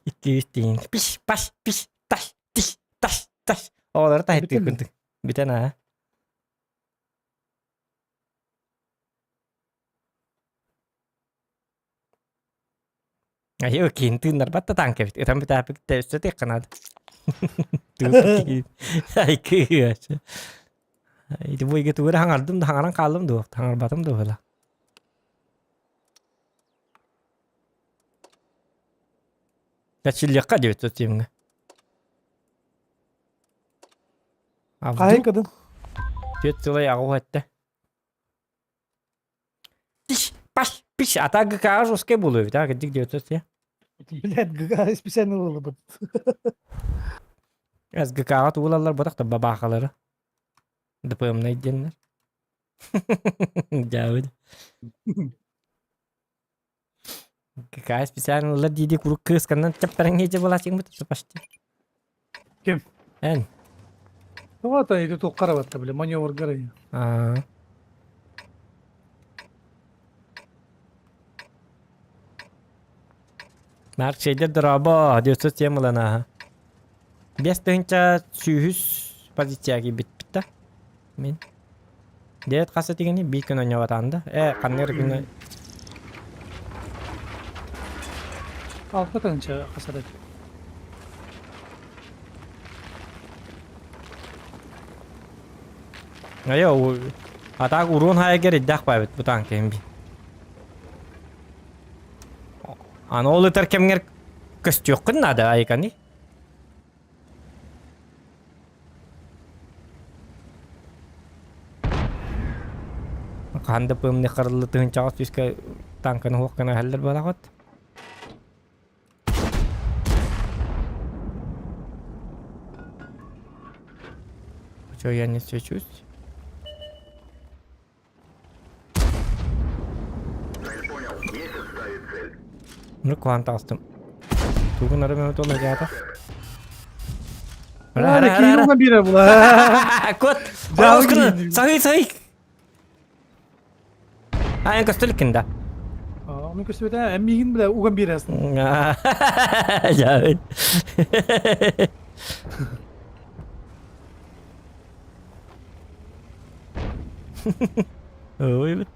Икки үс тиин. Пиш паш пиш таш тиш таш таш. Оҕолору таһыттыы Бүтэн курдук. Бүтэн аа. Айыы киин тыыннарбат да танк эбит. Ытан бүтээппит өссө тыахха наада. Айкыы. Ити бу ыйга тугу эрэ хаҥардым да хаҥаран хааллым дуо? Хаҥарбатым дуо была? Кэчиллиэххэ диэбит тиэмҥэ. Хаһан кыдын? Түөрт сылай аҕыс этте. Тиш, паш, пиш, а так ГК жесткий буолуо эбит, а, кырдьык диэбит сия. Блядь, ГК специально ылылыбыт. СГК-ҕа тугулаллар ботах да бабаахалары. ДПМ-най диэннэр. Дьаабыт. ГК специально ыллар дии-дии куруук кыысканнан чаппараҥҥа былаачыҥмыт почти. Ким? Эн. Тоҕо ата ити туохха барта бile маневргар Аа. Марк шейдер дорообо, 900 тем ылан ааһа. 5 тыһыынча сүүһүс позицияға киирбиппит да. Мин. Дед хас этигини биир күн оонньообатаан да. Э, ханнык эрэ күнү 6 тыһыынча хасар этэ. Айа, а так урон хайгер иддах баабит бу танк би. Аны ол ытар кэмҥэр көстүөххүн наада айыканы. Хаһан да пымны харыллы тыһынчаҕас түскэ танканы хуох гына иһэллэр буолаҕыт. Чё, я не свечусь? Цель понял. Месяц ставит цель. Ну, куан таҕыстым. Тугун ары мөмөт ол аjaata. А, киһи уган биэрэр була. Кот! Дьаалы Оскуна! киһи. Саһый, саһый! Аан көстөлүккүн да. Ону көстүбэтэ, эн миигин бile уган биэрэсин. Дьаабыт. Ой, бит.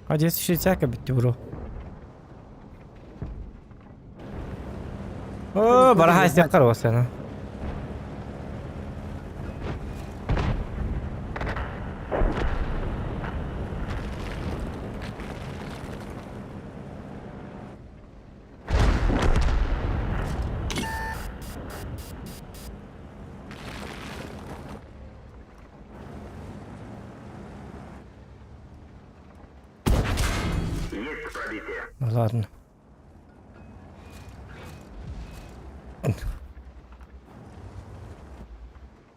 А 260 бүттү бро. О, бараха истиэххэр уоссана. Есть пробитие. Ну ладно.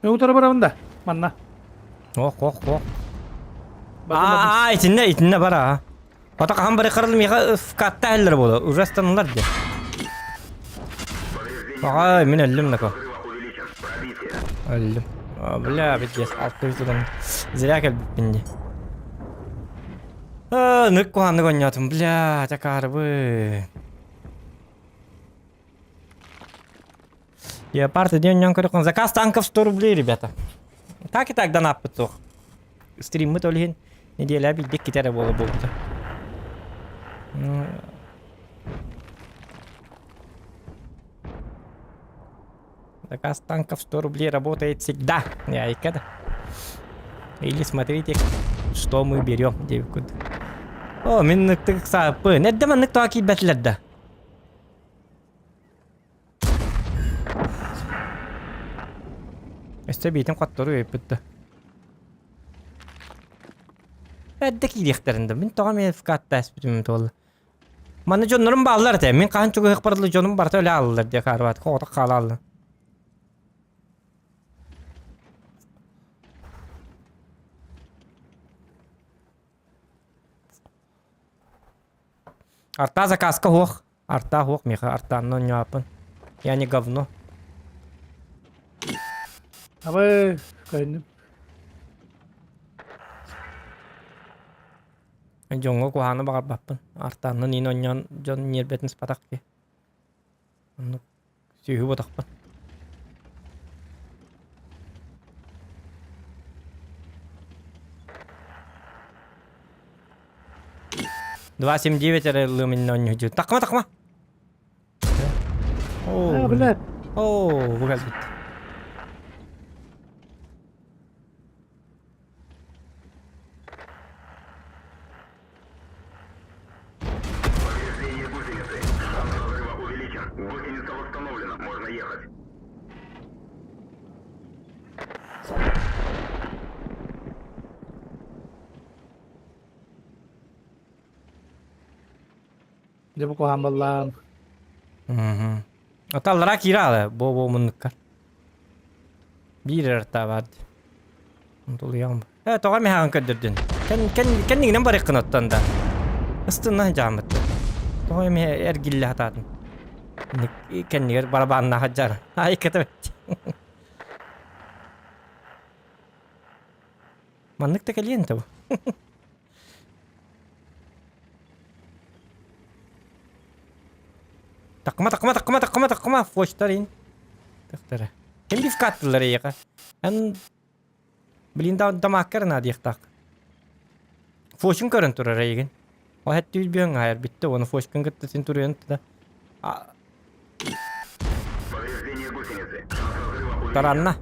Мен утары барабын да. Манна. Ох, ох, ох. Аа, итиннэ, итиннэ бар аа. Ата хаһан бары карыл миэхэ вкатта иһэллэр буолуо. Ужастанылар дии. Повреждение Ай, мин өллүм нако. взрыва увеличен. Пробитие. Өллүм. А, бля, пиздец, 600 Зря кэлбиппин дии. Аа, нык куһааннык оонньоотум, бля, такаарыбы. Леопард диэн дьон көрөххүн. Заказ танков 100 рублей, ребята. Так и так донаппыт суох. Стриммыт ол иһин неделя биирдик китэрэ буола буолбута. Заказ танков 100 рублей работает всегда. Яйка да. Или смотрите, что мы берем, диэбит курдук. О, мин ныктык сааппын. Эрдэ маннык тоҕо киирбэтилэр да. Өссө биитин хоттору өйпүт да. Эрдэ киириэхтэрин да. Мин тоҕо эмиэ ФК-аттааспытым туолла. Манна дьоннорум бааллар этэ. Мин хаһан чугаһыахпар дылы дьонум барыта өлө ааллылар диye хаарбаат. Хоҕотох хаалаалла. Арта заказка хуох. Арта хуох миха артаанна онньоаппын. Я не говно. Абы, көрүннүм. Дьоҥҥо куһаҕаны баҕарбаппын. Артааннан иин онньоон дьон ньиэрбэтин ыспатах киһи. Оннук сүөһү ботохпун. 2,79 эрэ ылыам иннинэ онньуу Такма, такма! А, блядь. Оо, бу кэлбит. Повреждение гусеницы. Шанс разрыва увеличен. Гусеница восстановлена. Можно ехать. Дьэ бу куһаҕан буоллаҕым. Мгм. Аталлара киирэ бу муннукка. Биир эрэ баар дии. Тулуйаҕым. Э, тоҕо миһаҕын көрдөрдүн? Кэн кэн кэннигинэн барыаххын оттон да. Ыстынна дьааммыт. Тоҕо эмиэ эргиллэ сатаатын. Кэннигэр барабааннаах дьар. Ай кэтэ Маннык да кэлиэн да бу. Такма, такма, такма, такма, такма, фочтар ин. Тахтара. Ким бифкаттылар эйиэхэ? Эн блин да дамааккар наадыйахтаах. Фочин көрөн турар эйигин. О хэттүүл бүөн аайар бүттэ оны фочкын кытта син туруйан да. Повреждение гусеницы. Шанс разрыва увеличен. Таранна.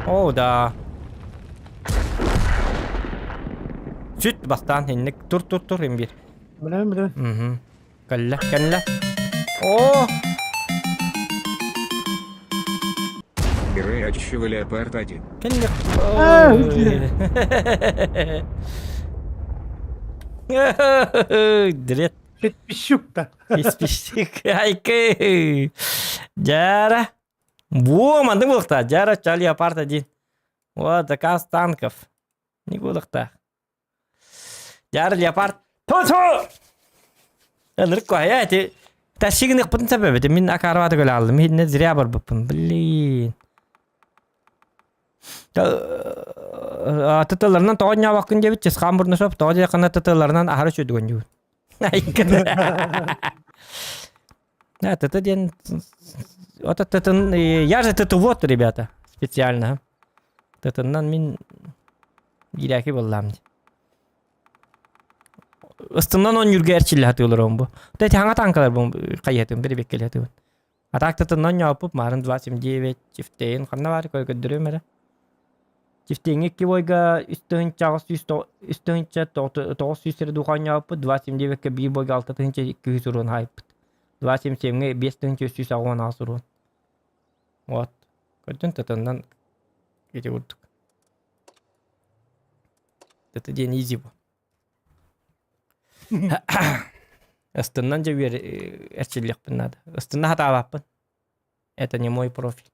О, да. Сүт бастаан инник тур тур тур имбир. Билэбин билэбин. Мгм. Кэллэ, кэллэ. О! Гречего Леопард 1. Кэллэ. А, Дрет. Подписчик-то. Исписик. Айкы. Дьара. Во, маннык буолуохтаах. Дьара Леопард один. Вот, заказ танков. Не буолуохтаах. Дьара Леопард. Ту-ту! Ынырык куһайа эти. Тащигыныхпытын сөбөбүт. Мин акаарбааты көлө алдым. Иһинне зря барбыппын. Блин. Тытыларынан тоҕо ньаабаккын диэбит Чысхаан Бурнашов тоҕо диэххинэ тытыларынан аһары үчүгүн диэбит. Это диэн вот это я же вот ребята специально тытыннан мин иирээки буоллаам дии. Ыстынан он юрга эрчиллэ сатыылар бу. Тэ хаҥа танкалар бу хайыһытын бирибеккеле сатыыбын. А так тытыннан ньооппут маарын 29 чифтейин ханна баар көрдөрүөм эрэ. Чифтейиҥҥэ икки бойга үс тыһыынча аҕыс сүүс үс тыһыынча тоҕус сүүс эрэ духаан ньооппут, 29-кэ биир бойга алта тыһыынча икки сүүс уруон хаайпыт. 27-ҥэ биэс тыһыынча үс сүүс аҕыс уон аҕыс уруон. Вот. Көрдүн тытыннан ити курдук. Это диэн изи бу. Астыннан дьэ үөр эрчиллиэхпин наада. Астынна сатаабаппын. Это не мой профиль.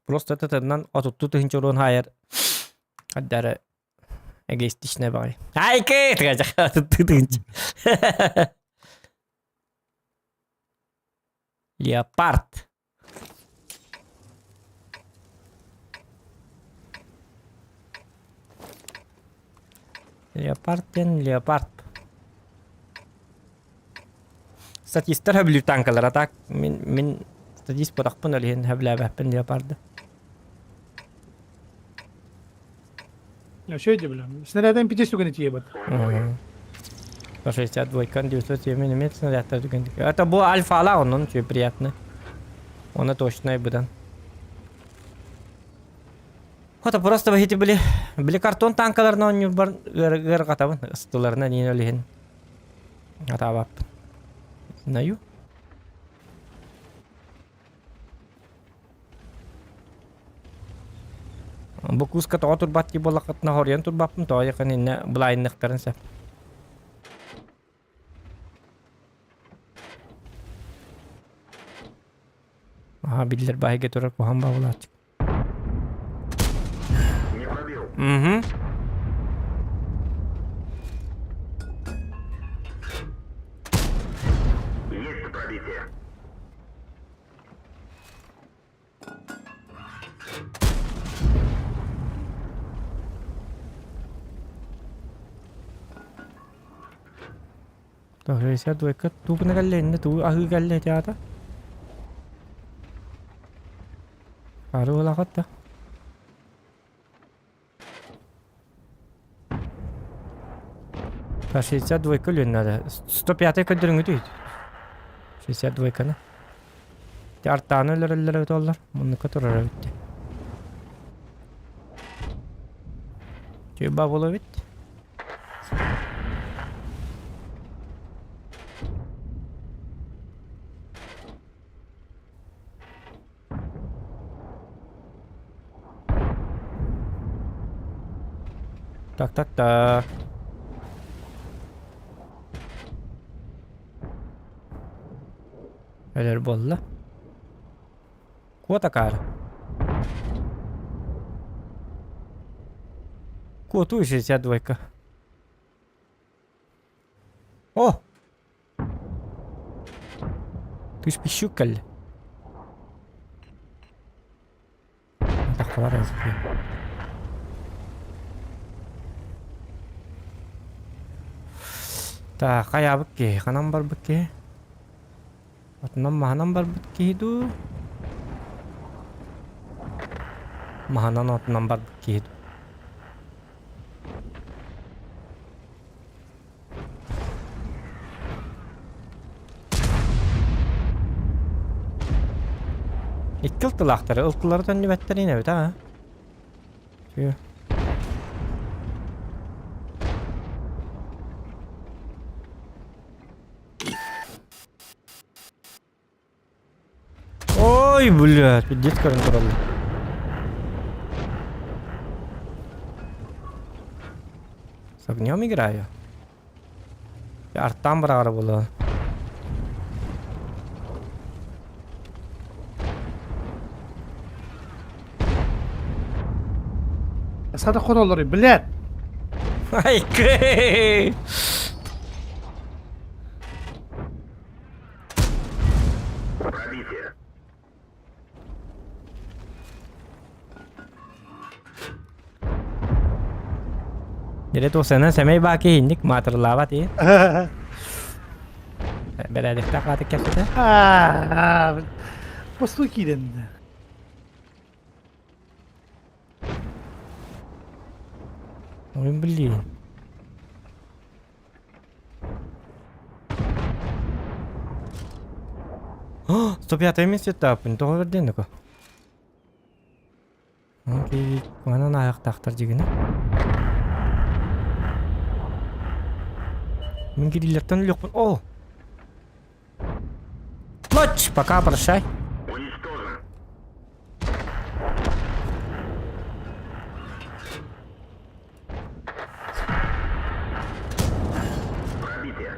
Просто тытыннан отуттуу тыһыынча уруон хаайар хардары эгоистичнай баҕайы. Айкы! Отуттуу тыһыынча. Леопард. Леопард диэн леопард. Статистар хөбүлүүр танкалара так мин мин статист бодохпун ол иһин хөбүлээбэппин леопарды. Вообще иди, бля. Снарядом пяти сука не ебать. 162 907 имеет снаряд Это был альфа он, он тебе приятно. Он точно и будан. Хото просто бахити били били картон танкаларына оонньуурбар ыарырҕатабын ыстыларына диин ол иһин атаабаппын. Знаю. Бу куска тоҕо турбат дии буоллаххытына хоруйан турбаппын тоҕо диэххин иннэ былаайынныктарын сөп. Аха биллэр баһыйга турар куһаҕан баҕалааччы. Не пробил. Угу. Есть пробитие. Тоһуйса двойка тугуна кэллэ иннэ тугу аһыы кэллэ ити аата? Арыылаҕыт да. По 62 лүн надо. 105 көрдөрүҥүтүй. 62-каны. Артааны өлөрөллөр эбит оллар. Муннукка турар эбит. Тюба буолуо эбит. Так, так, так. Өлөр буолла. Куот акаары. Куотуу 62. О! Ты ж пищук кэллэ. Таххалар Так, хайаабыт киһи, ханан барбыт киһи? Отунан маһынан барбыт киһи дуу? Маһынан отунан барбыт киһи дуу? Икки ылтылаахтары ылтылары төннүбэттэрин эбит аа. Үчүгэй. Ой, блядь, пиздец көрөн тураллар. С огнем играю. Артан быраҕара буолуо. Сада хороллору, блядь! Ай, кэй! Пробитие. Дьэ туохсанан сэмэй баа киһинник маатырлаабат ии. Бэрээдэктээх ааты кэпсэтэ. Посту киирэн. Ой, блин. 105 месяцтааппын тоҕо бэрдиэн доко. Окей, манан аяқтақтар дегені. Мин кириллертен өлөкпүн. О! Ночь! Пока, прощай. Уничтожен. Пробитие.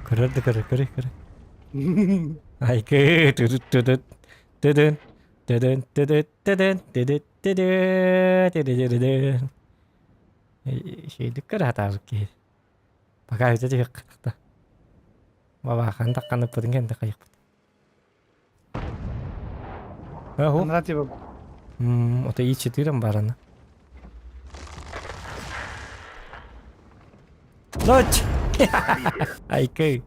Көрөр да көрөр, көрөр, көрөр. Айкы, түдүт түдүт, түдүн, түдүн, түдүт, түдүн, түдүт, түдүт, түдү-түдү. Шейдик көрө сатаабыт киһи. Пока бүтэ түһүөххэ Бабаахан тахханыппытын кэннэ хайыхпыт. Ого. Анара типа Это И4 барана. Ночь! Айкы.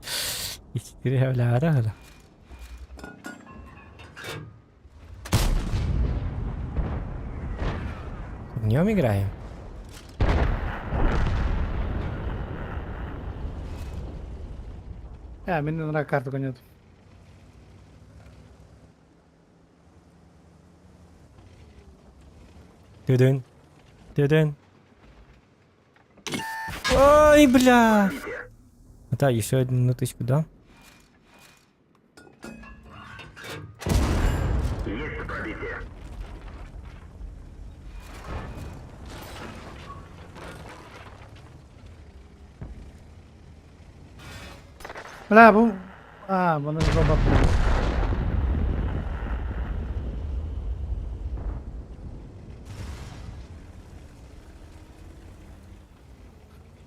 И4 бля, Днем играем. Э, мин анара карту нет. Тыдын. Тыдын. Ой, бля! Да, еще одну минуточку, да? Есть пробитие. Бля, бу... А, бұны жобап.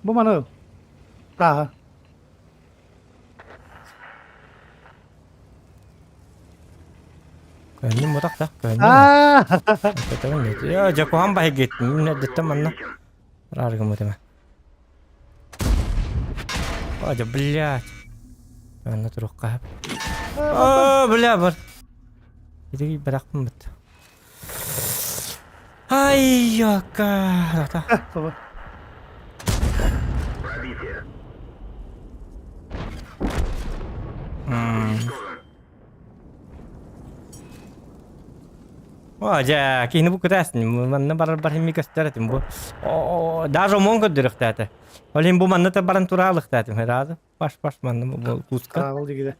Бу маны. Тааһа. Көннүм мутах да, көннүм. Аа! Я дьэ куһаҕан баһыгыт, мин эрдэттэн манна арааргыммытым. О, дьэ, блядь. Манна туруохха. О, бля, бар. Ити бырахпын быт. Ай, ёка. Тоба. Пробитие. О, дьэ, киһини бу кытаастын. Манна барар бар химми көстөр этим бу. О, даже омон көрдөрүөхтээтэ. Ол иһин бу манна баран тураалыхтаатым. Ыраады. Баш баш манна бу куска. Ол дигиде.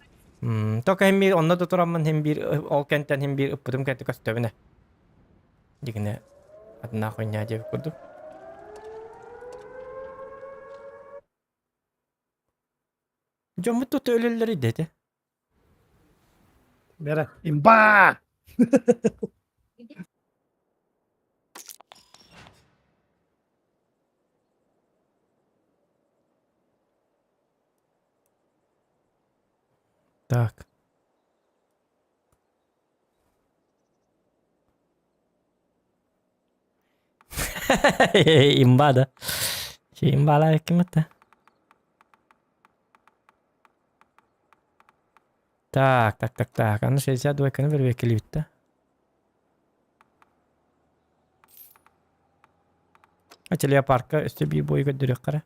Только хим бир онно да тураммын хим бир ол кэнтэн хим бир ыппытым кэнтэ көстөбүнэ. Дигинэ атына хойня диэбит курдук. Дьоммут тута өлөллөр идэтэ. Бера. Имба! Так. Имба да. Имбалаах ким это? Так, так, так, так. Аны 62 күнү бэрбиэккэлиибит да. Телеопарка өссө биир буойу көрдөрүөххэ эрэ.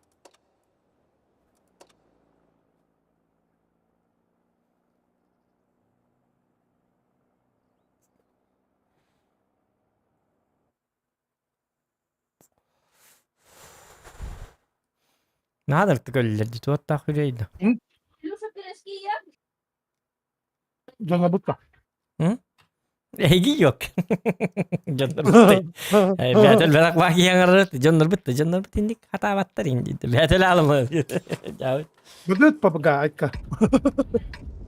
Наһаа да өллөр дии туоттаах үлэй да. Дьоно бутта. Эһиги yok. Дьоннор бутта. Бэтэл бэрак баахиаҥарыт дьоннор бутта дьоннор бут инник хатаабаттар инди. Бэтэл аалыма. Дьаабыт. Бүлөт папага айка.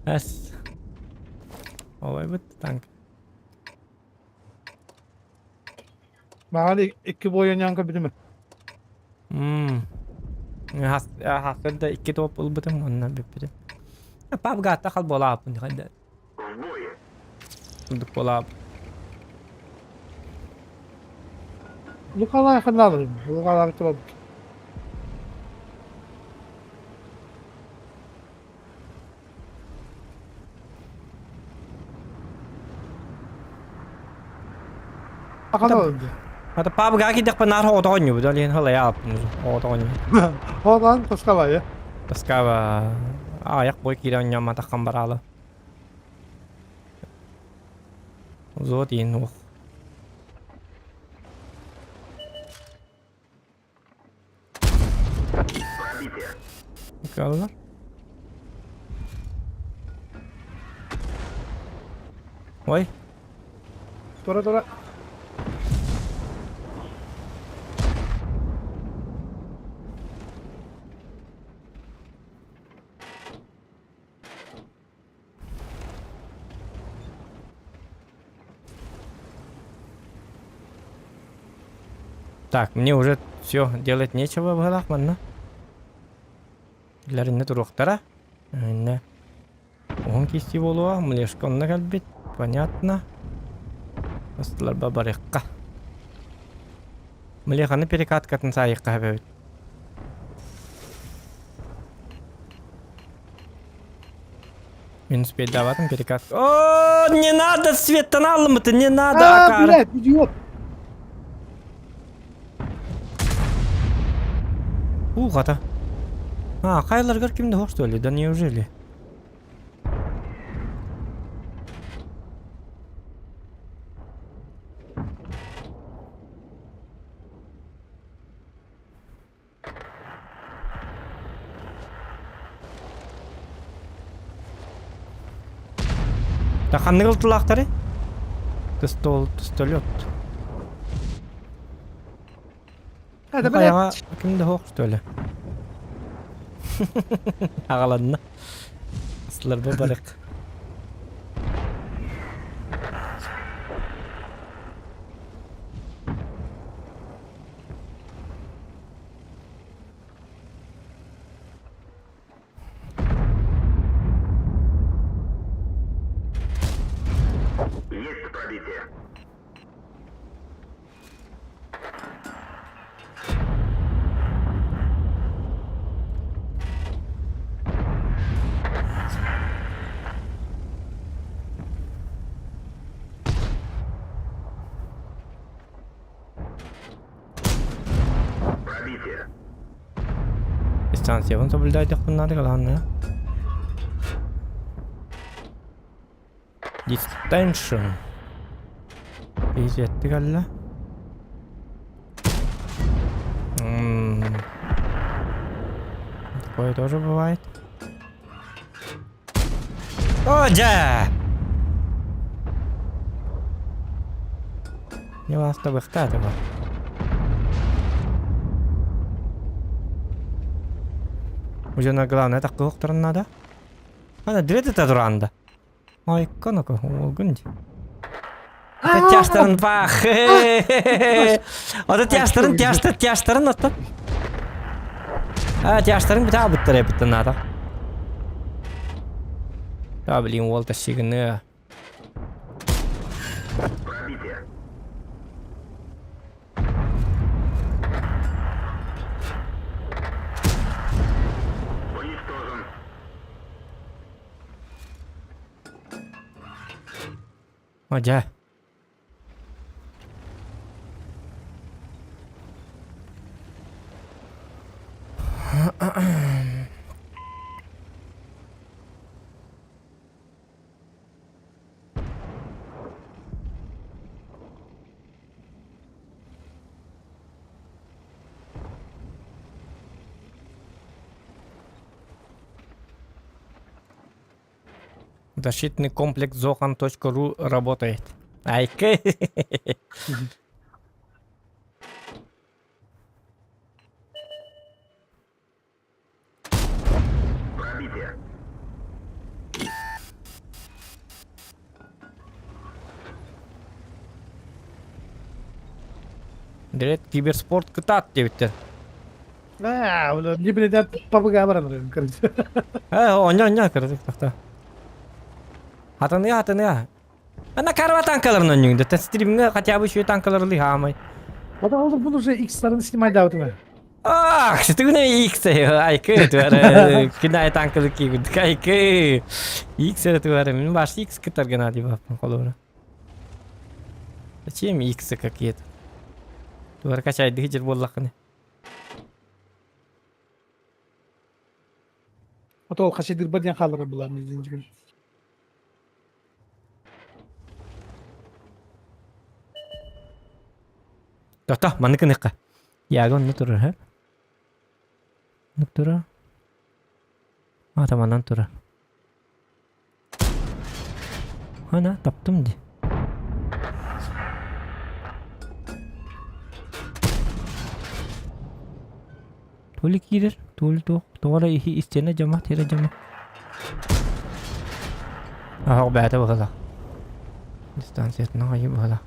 Эс. Олай бут танк. Маған икки бойанянка бүтүмэ. Мм. Хасыр да икки топ ылбытым онно бүппүтүм. Пабга хал буолааппын хайда. В бой. Курдук буолаап. Лукалаа ханналым. Лукалаа тула. Ханналым. Ата пабга кидэхпэ наар оҕотоҕонньубут ол иһин халайааппын оҕотоҕонньу. Холан тоскалая. Тоскава аҕыйах бой киирэ оонньооммотаххын бараалы. Зот иин уох. Пробитие. Каллар. Ой, Тура тура. Так, мне уже все делать нечего быһылаах манна. Лэринне туруохтара. Инне. Уһун кистии буолуо, млешка онно кэлбит. Понятно. Астыларба барыахха. Млеханы перекаткатын саайыахха эбэбит. Минус передаватым перекат. О, не надо, светтан алымыты, не надо, А, акары. блядь, идиот! У, хата. А, хайларгар кимде хош что ли? Да неужели? Да ханнык ылтылаахтары? Тыстол, тыстолет. Это, Хайаҕа блядь, ким да суох что ли? Аҕаланна. Асларба барык. Есть пробитие. Пробитие. Дистанциябын соблюдайдахпын наада главное. Дистаншн. Изетти кэллэ. М. Такое тоже бывает. О, дьэ! Не ластабыхта это Уже на главное так куохтарын надо. Ана дред это туранда. Айка нака уолгун ди. Ата тяштарын пах. Ата тяштарын тяшты тяштарын ата. А тяштарын бita буттар эбиттен надо. Да блин, уол тащигыны. Пробитие. Уничтожен. О, дьэ. Защитный комплекс zohan.ru работает. Айка. Пробитие. Дирет киберспорт кытаат диэбиттэр. Аа, не блядь, ПБГ баран, короче. Э, оня оня кырдык тахта. Хатаныа хатаныа. Ана карва танкаларын онньуҥ да стримҥэ хотя бы еще танкалары хаамай. Потом ол буну уже X-ларын снимай да вот Ах, түгүнэ X айкы туары кинай танкалы кийбит айкы X туары мин баш X кытаргана диба холора. Зачем X какие-то? Туары качай дыхер боллахыны. Ото ол хашидыр баден халары була. Тота, маннык ыныкка. Яга онно турар, һэ? Оннук турар. А, таманан турар. Ана, таптым ди. Толи киирэр, толи туох, тоҕо эрэ иһи истиэнэ дьомо, тиэрэ дьомо. Аһох бэйэтэ быһыылаах. Дистанциятын аҕайы быһыылаах.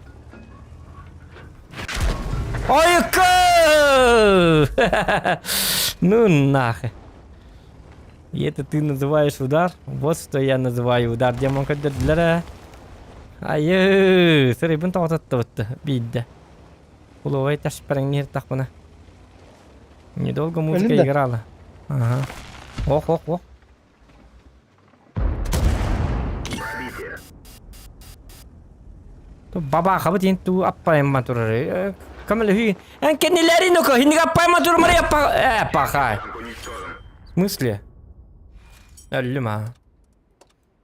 Ойуку! Ну нахуй. И это ты называешь удар? Вот что я называю удар. Демон көрдөрдүлэр ээ. Айыы, сырыйбын тоҕототтубут биирдэ. Кулуовай ташпараҥниир тахпына. Недолго музыка Өлүм да. играла. Ага. Ох, ох, ох. Бабаахабыт иһин туу аппайымма турар. Көмөлөһүү. Эн кэннилэрин око, хинник аппайма турмары аппа... Э, пахай. В смысле? Өллүм а.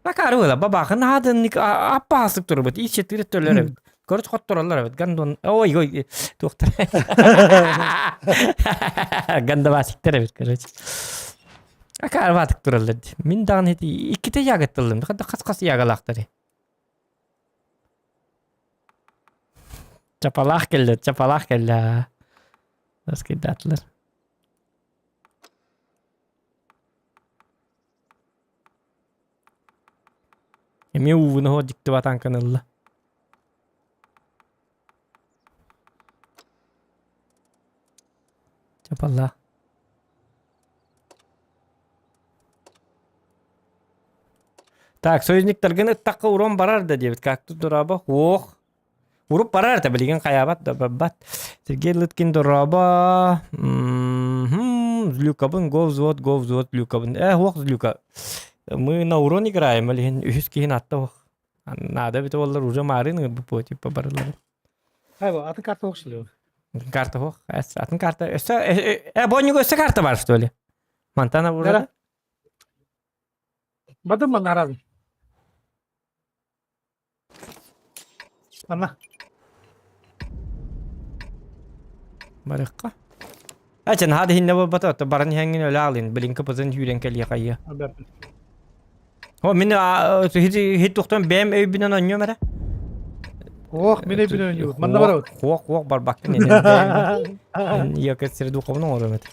Бакары была, бабахын аадынник аппаасык турбут. И четыре төлөр эбит. Короче, хоттороллор эбит. Гандон... Ой, ой, туохтар. Гандавасиктар эбит, короче. Акаарбаатык тураллар дии. Мин даҕаны ити иккитэ ягыттыллым. Хас-хас ягалаахтары. Чапалаах кэллэ, чапалаах кэллэ. Раскидаатылар. Эмиэ ууну оһо дьикти батаанканы ылла. Чапаллаах. Так, союзниктаргын ыттахха урон барар да диэбит. Как тут дорообо? Ох. Уруп барар да билигин хайаабат да барбат. Сергей Лыткин дорообо. Злюкабын, го взвод, го взвод, Люкабын. Э, ох, Злюка. Мы на урон играем, или үһүс киһин атта ох. Надо бит олар уже марын ырбыппо типа барылар. Хайба, атын карта охшулу. Карта ох, атын карта. Өссө э боннюга өссө карта бар что ли? Монтана уже. Бадым манарады. Анна. Барыкка. Ачан хады хинне болбата, баран хәңин өлө алын, блинка пызын хүрен кэлиэ хайя. О, мин хит тухтан бэм өйбүнэн онньом эрэ. Ох, мин өйбүнэн онньубут. Манна барабыт. Хуох, хуох барбаккын эн. Якет сири духовно оҥором этэ.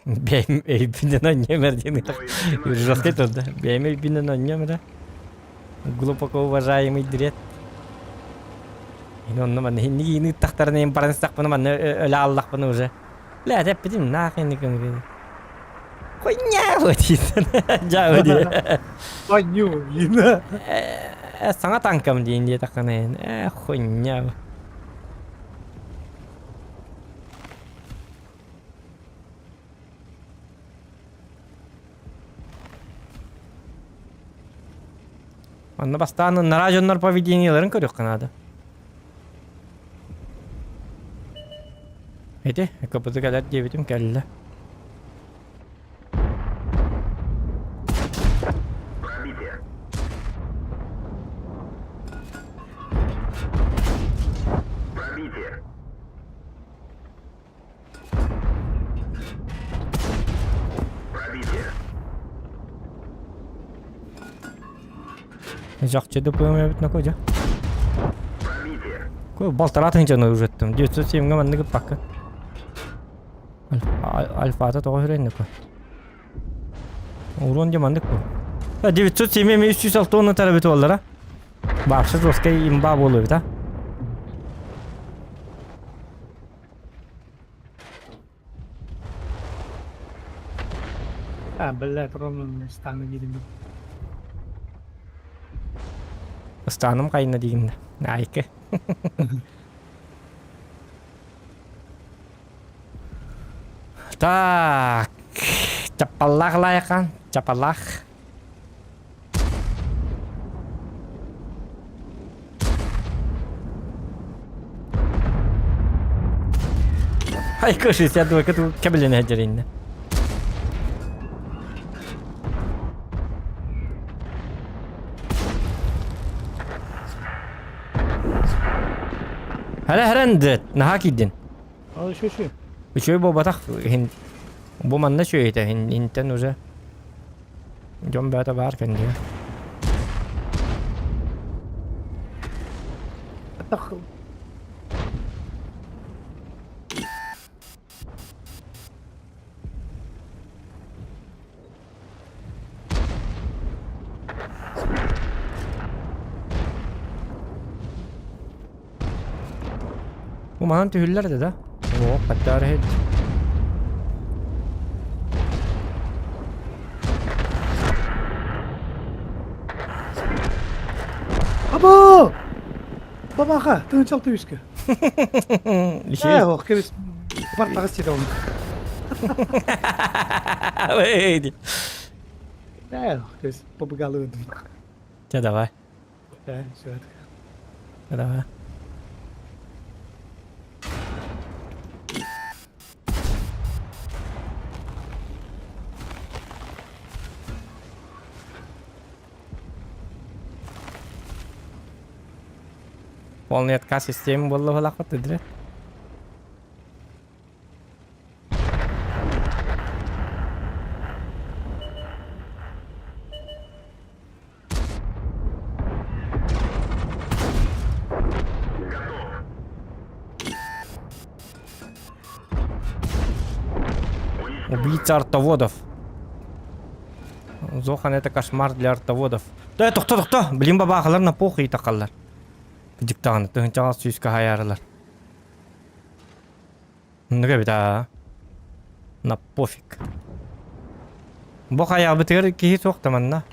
Бэйэм өйбүнэн онньом эрэ диэн жесткий турда. Бэйэм өйбүнэн онньом эрэ. Глубоко уважаемый дред. Ин онно манна хинник иини ыттахтарына ин баран истахпына манна өлө аллахпына уже. Ля тэппитим наах инник көмүгү. Хуйня вот Жаа дии. Анню, блин. Э, саҥа танкам диэн диэтэххинэ э хуйня. Онно бастаан ыннараа дьоннор поведениеларын көрүөххэ наада. Ити, КПЗ кэлэр диэбитим кэллэ. Пробитие. Пробитие. Пробитие. Жакчы деп эбит нако жа. Пробитие. Ко балтара тыһынчаны ужеттым. 907-га манныгы пакка. Альфата тоҕо хүрэннэ ко. Урон де маннык бу. 907 эми 306 оны тарабыт боллара. Баапшы жесткий имба болу эбит а. А, блядь, ровно стану видим. Станым кайна дигин. Айка. Так. Чапаллах лайхан. Чапаллах. Айка 62 кытыл кэбилен хәдеринне. Хара харандыт, наһаа киирдин. Ал еще еще. Үчүгэй буолбатах иһин бу манна үчүгэй иһинтэн уже дьон бөҕөтө баар кэннигэ. Бу манан түһүллэр да да. Оо, хаттаары иһит. Або! Бабаха, тыынчал түбүскө. Ээ, ох, кэбис. Бар таҕыс диэтэ оны. Ээ, ох, кэбис, побыгалыын. Чэ, давай. Ээ, сөт. Давай. Полный отказ системы буолла буолаахпыт дедилер. Убийца артоводов. Зохан это кошмар для артоводов. Да, тохто, тохто! Блин, бабахалар на похуй тақаллар. Диктаҕаны тыһынчаҕа сүүскэ хайаарылар. Оннук эбит аа. На пофиг. Бу хайаабытыгар киһи суох да манна.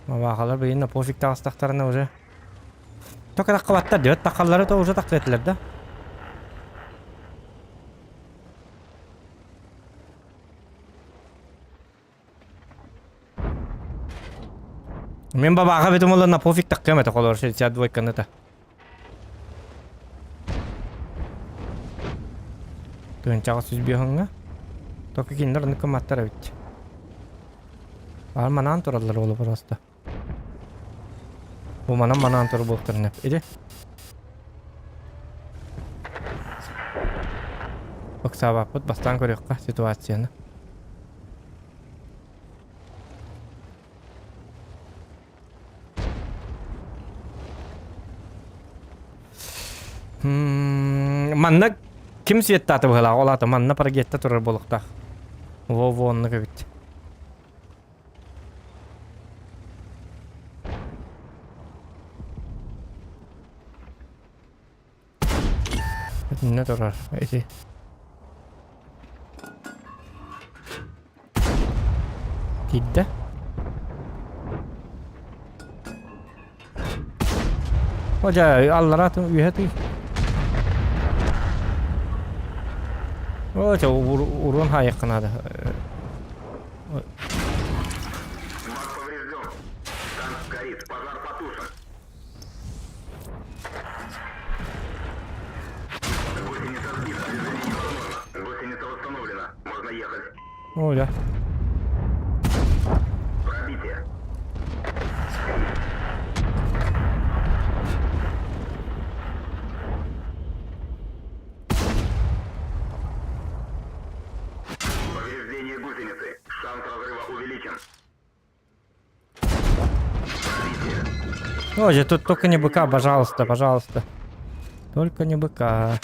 Бабаахалар билин на пофиг таҕыстахтарына уже. Только таххыбаттар диэт таххаллары то уже тахсыа этилэр да. Мин бабааҕа битим олор на пофиг таххыам этэ холор 62 это. Тыынчаҕа сүз биэһиҥҥэ. Только кинилэр ону кыматтар эбит. Баар манаан тураллар уолу просто. Бу манан манаан турар буолтарын эп. Иди. Ыксаабаппыт бастаан көрүөххэ ситуацияны. Манна ким светтааты быһылаах ол аата манна парагетта турар буолуохтаах. Во-во оннук эбит. Итиннэ турар ити. Киирдэ. О дьэ аллараа үөһэ тыы. О дьэ уруон хаайыахха наада. Маг поврежден. Танк горит. Пожар потушен. Гусеница сбита. Движение невозможно. Гусеница восстановлена. Можно ехать. О, да. Пробитие. Повреждение гусеницы. Шанс разрыва увеличен. Ой, тут только не быка, пожалуйста, пожалуйста. Только не быка.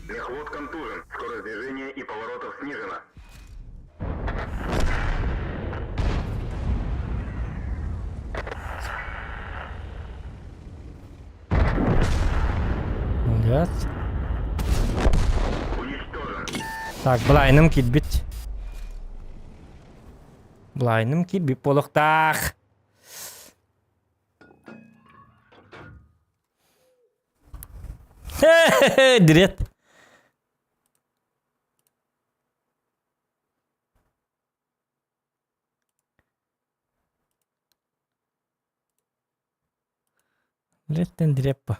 Мехвод контужен. Скорость движения и поворотов снижена. Молодец. Уничтожен. Так, былайным киирбит. Былайным киирбит буолуохтаах. Дирет. Диреттен диреппа.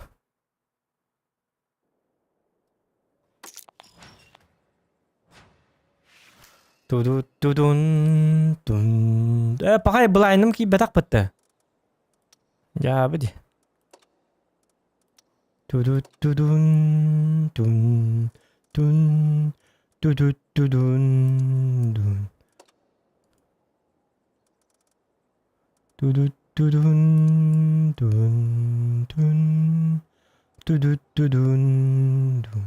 Ту-ду-ту-дун, тун. Э, пахай былайным киирбэтэх бытты. Дьаабы дии. Ту-ду-ту-дун, тун, тун, ту-ду-ту-дун, дун. Ту-ду-ту-дун, дун, дун, ту-ду-ту-дун, дун.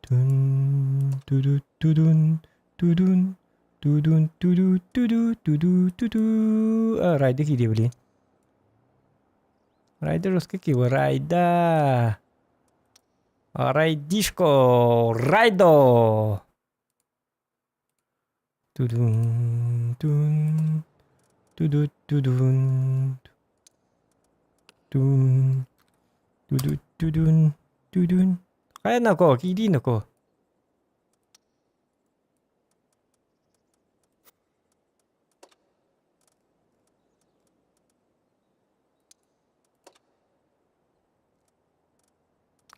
Тун, ту-ду-ту-дун, ту-дун, ту-дун, ту-ду, ту-ду, ту-ду, ту-ду. А, Райда киирдэ блин. Райда жестко киво. Райда. Райдишко. Райдо. Тудун, тун. Ту-ду-ту-дун. Тун. Ту-ду-ту-дун. Ту-дун. Хайа ноко, киирии ноко.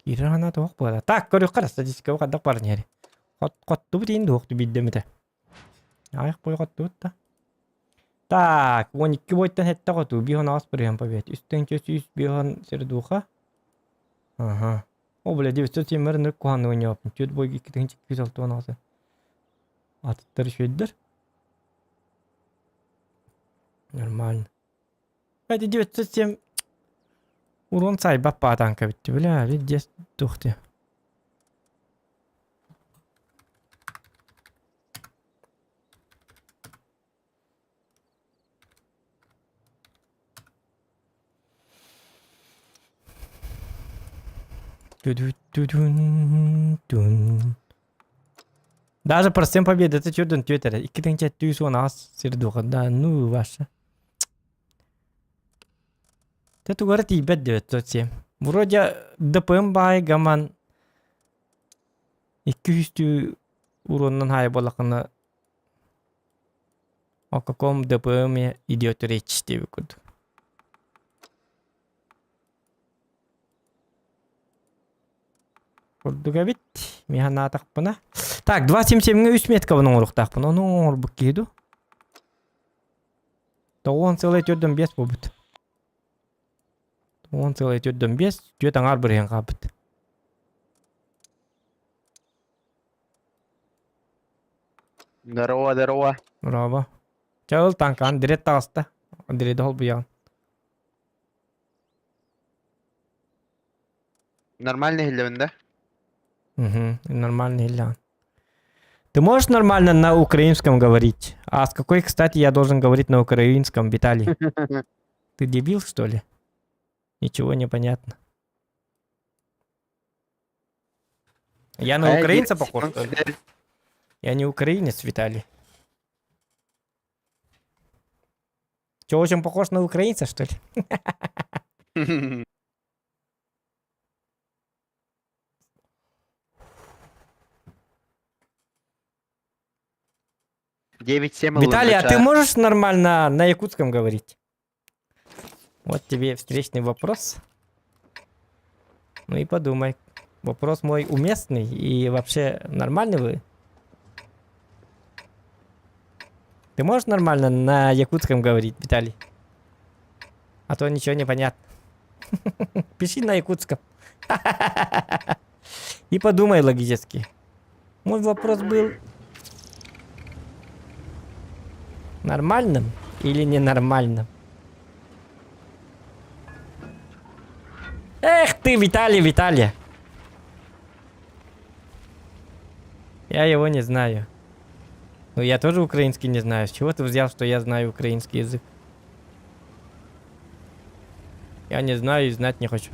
Киирэр санаа туох буолар? Так, көрүөххэ эрэ статистикаҕа хайдах баран иһэрий. Хот хоттубут иһин дуох биирдэ эмитэ. Аҕыйах бой хоттубут да. Так, 12 бойтан сэттэ хотуу, 5 бырыһыан побед. Үс тыһыынча 105 сердуха. Ага. О, бля, 907 ынырык куһаҕаннык оонньообуппун. Түөрт бойга 2266. Атыттар үчүгэйдэр. Нормально. Это 907 урон сайбап паатанка битти, бля, везде тух ты. Даже процент победы это чудо Твиттере. 2 тыһыынча 118 сир да, ну ваша. Тэ тугара тиийбэт 907. Вроде ДПМ баай гаман 200 уроннан хаайа буоллаххына о каком ДПМ идет речь диэбит курдук. Курдук эбит. Мин санаатахпына. Так, 2.77-ҥэ үс меткабын оҥоруохтаахпын. Ону оҥорбут киһи дуу? 9,45 буолбут. 9,45, түөрт аҥаар бырыһыан хаалбыт. Здорово, здорово. Браво. Чэ ыл таҥкаан дирет таҕыста. Диреди холбуйаҕын. Нормально иһиллэбин да? Угу, нормально иһиллэҕин. Ты можешь нормально на украинском говорить? А с какой, кстати, я должен говорить на украинском, Виталий? Ты дебил, что ли? Ничего не понятно. Я на А я украинца 9 похож, что ли? Я не украинец, Виталий. Че, очень похож на украинца, что ли? 9-7 Виталий, а ты ЛНЧ. можешь нормально на якутском говорить? Вот тебе встречный вопрос. Ну и подумай. Вопрос мой уместный и вообще нормальный вы? Ты можешь нормально на якутском говорить, Виталий? А то ничего не понятно. Пиши на якутском. И подумай логически. Мой вопрос был нормальным или ненормальным? Эх ты, Виталий, Виталий. Я его не знаю. Ну, я тоже украинский не знаю. С чего ты взял, что я знаю украинский язык? Я не знаю и знать не хочу.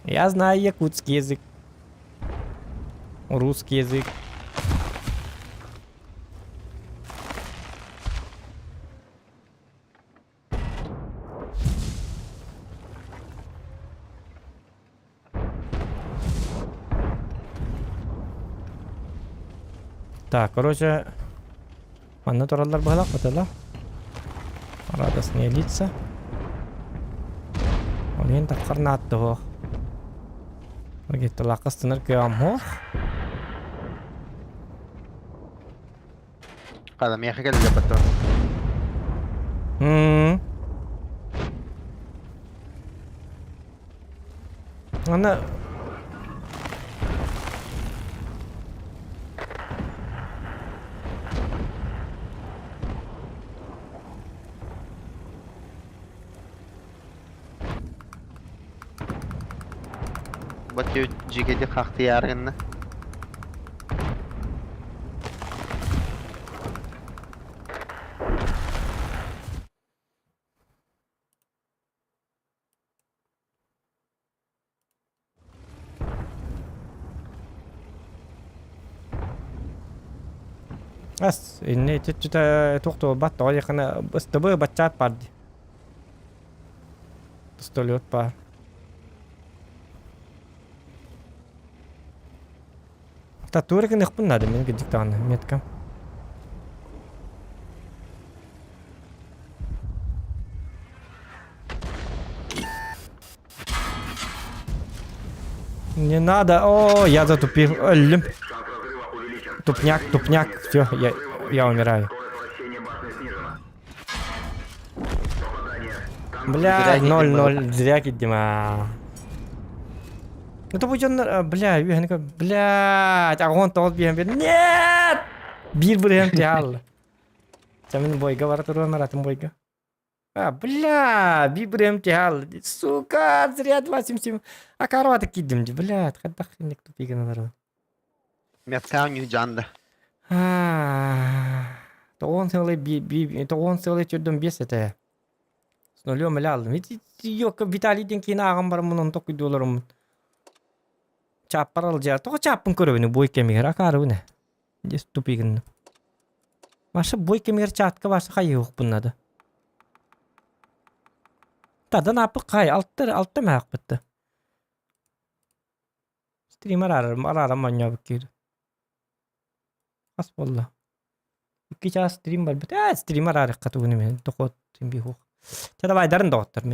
Я знаю якутский язык. Русский язык. Так, короче, манна тураллар быһалах батала. Радостные лица. Ол иһин таххар нааттыһуох. Гитталаахха ыстынар кыаҕым суох. Хата миэхэ кэллэ потом. М. Аны Бачча дьигэти хахтыйаары гынна. Ас, инне ити туох бат тоҕо диэххинэ СТБ баччаат баар дии. Пистолет баар. Татура гыныахпын наада мин кырдьык даҕаны метка. Не надо, о, я затупил, өллүм. Тупняк, тупняк, все, я, я умираю. Бля, 0-0, зря киддим, а. Ну то будь бля, блядь, огонь тоҕус биһэн бир. Нет! Биир бырыһан тиһаалла. Чамин бойга бара туруом атын бойга. А, бля, биир бырыһан тиһаалла. Сука, зря 277. А карваты киддим, блядь, хайдах хинник тупигин олорон. Меткаун жанды. Тоҕуон сылы би тоҕуон сылы түрдүм биэс этэ. С нулем эле алдым. Йокка Виталий диэн киһини ааҕан бараммын онто куйдууларым. Чааппар алдьар. Тоҕо чааппын көрөбүн бой кэмигэр акаарыбын ээ. Дес тупигын. Маша бой кэмигэр чаатка барса хайыһыахпын надо. Тадан аппыт хай алта алта мэһэхпитте. Стрим араарарым араарам оонньообут киһи. Хас буолла? Икки чаас стрим барбыт. Ээ, стрим араарыахха тугун эмэ дохуот биһуох. Чэ давай дарын доҕоттор мин.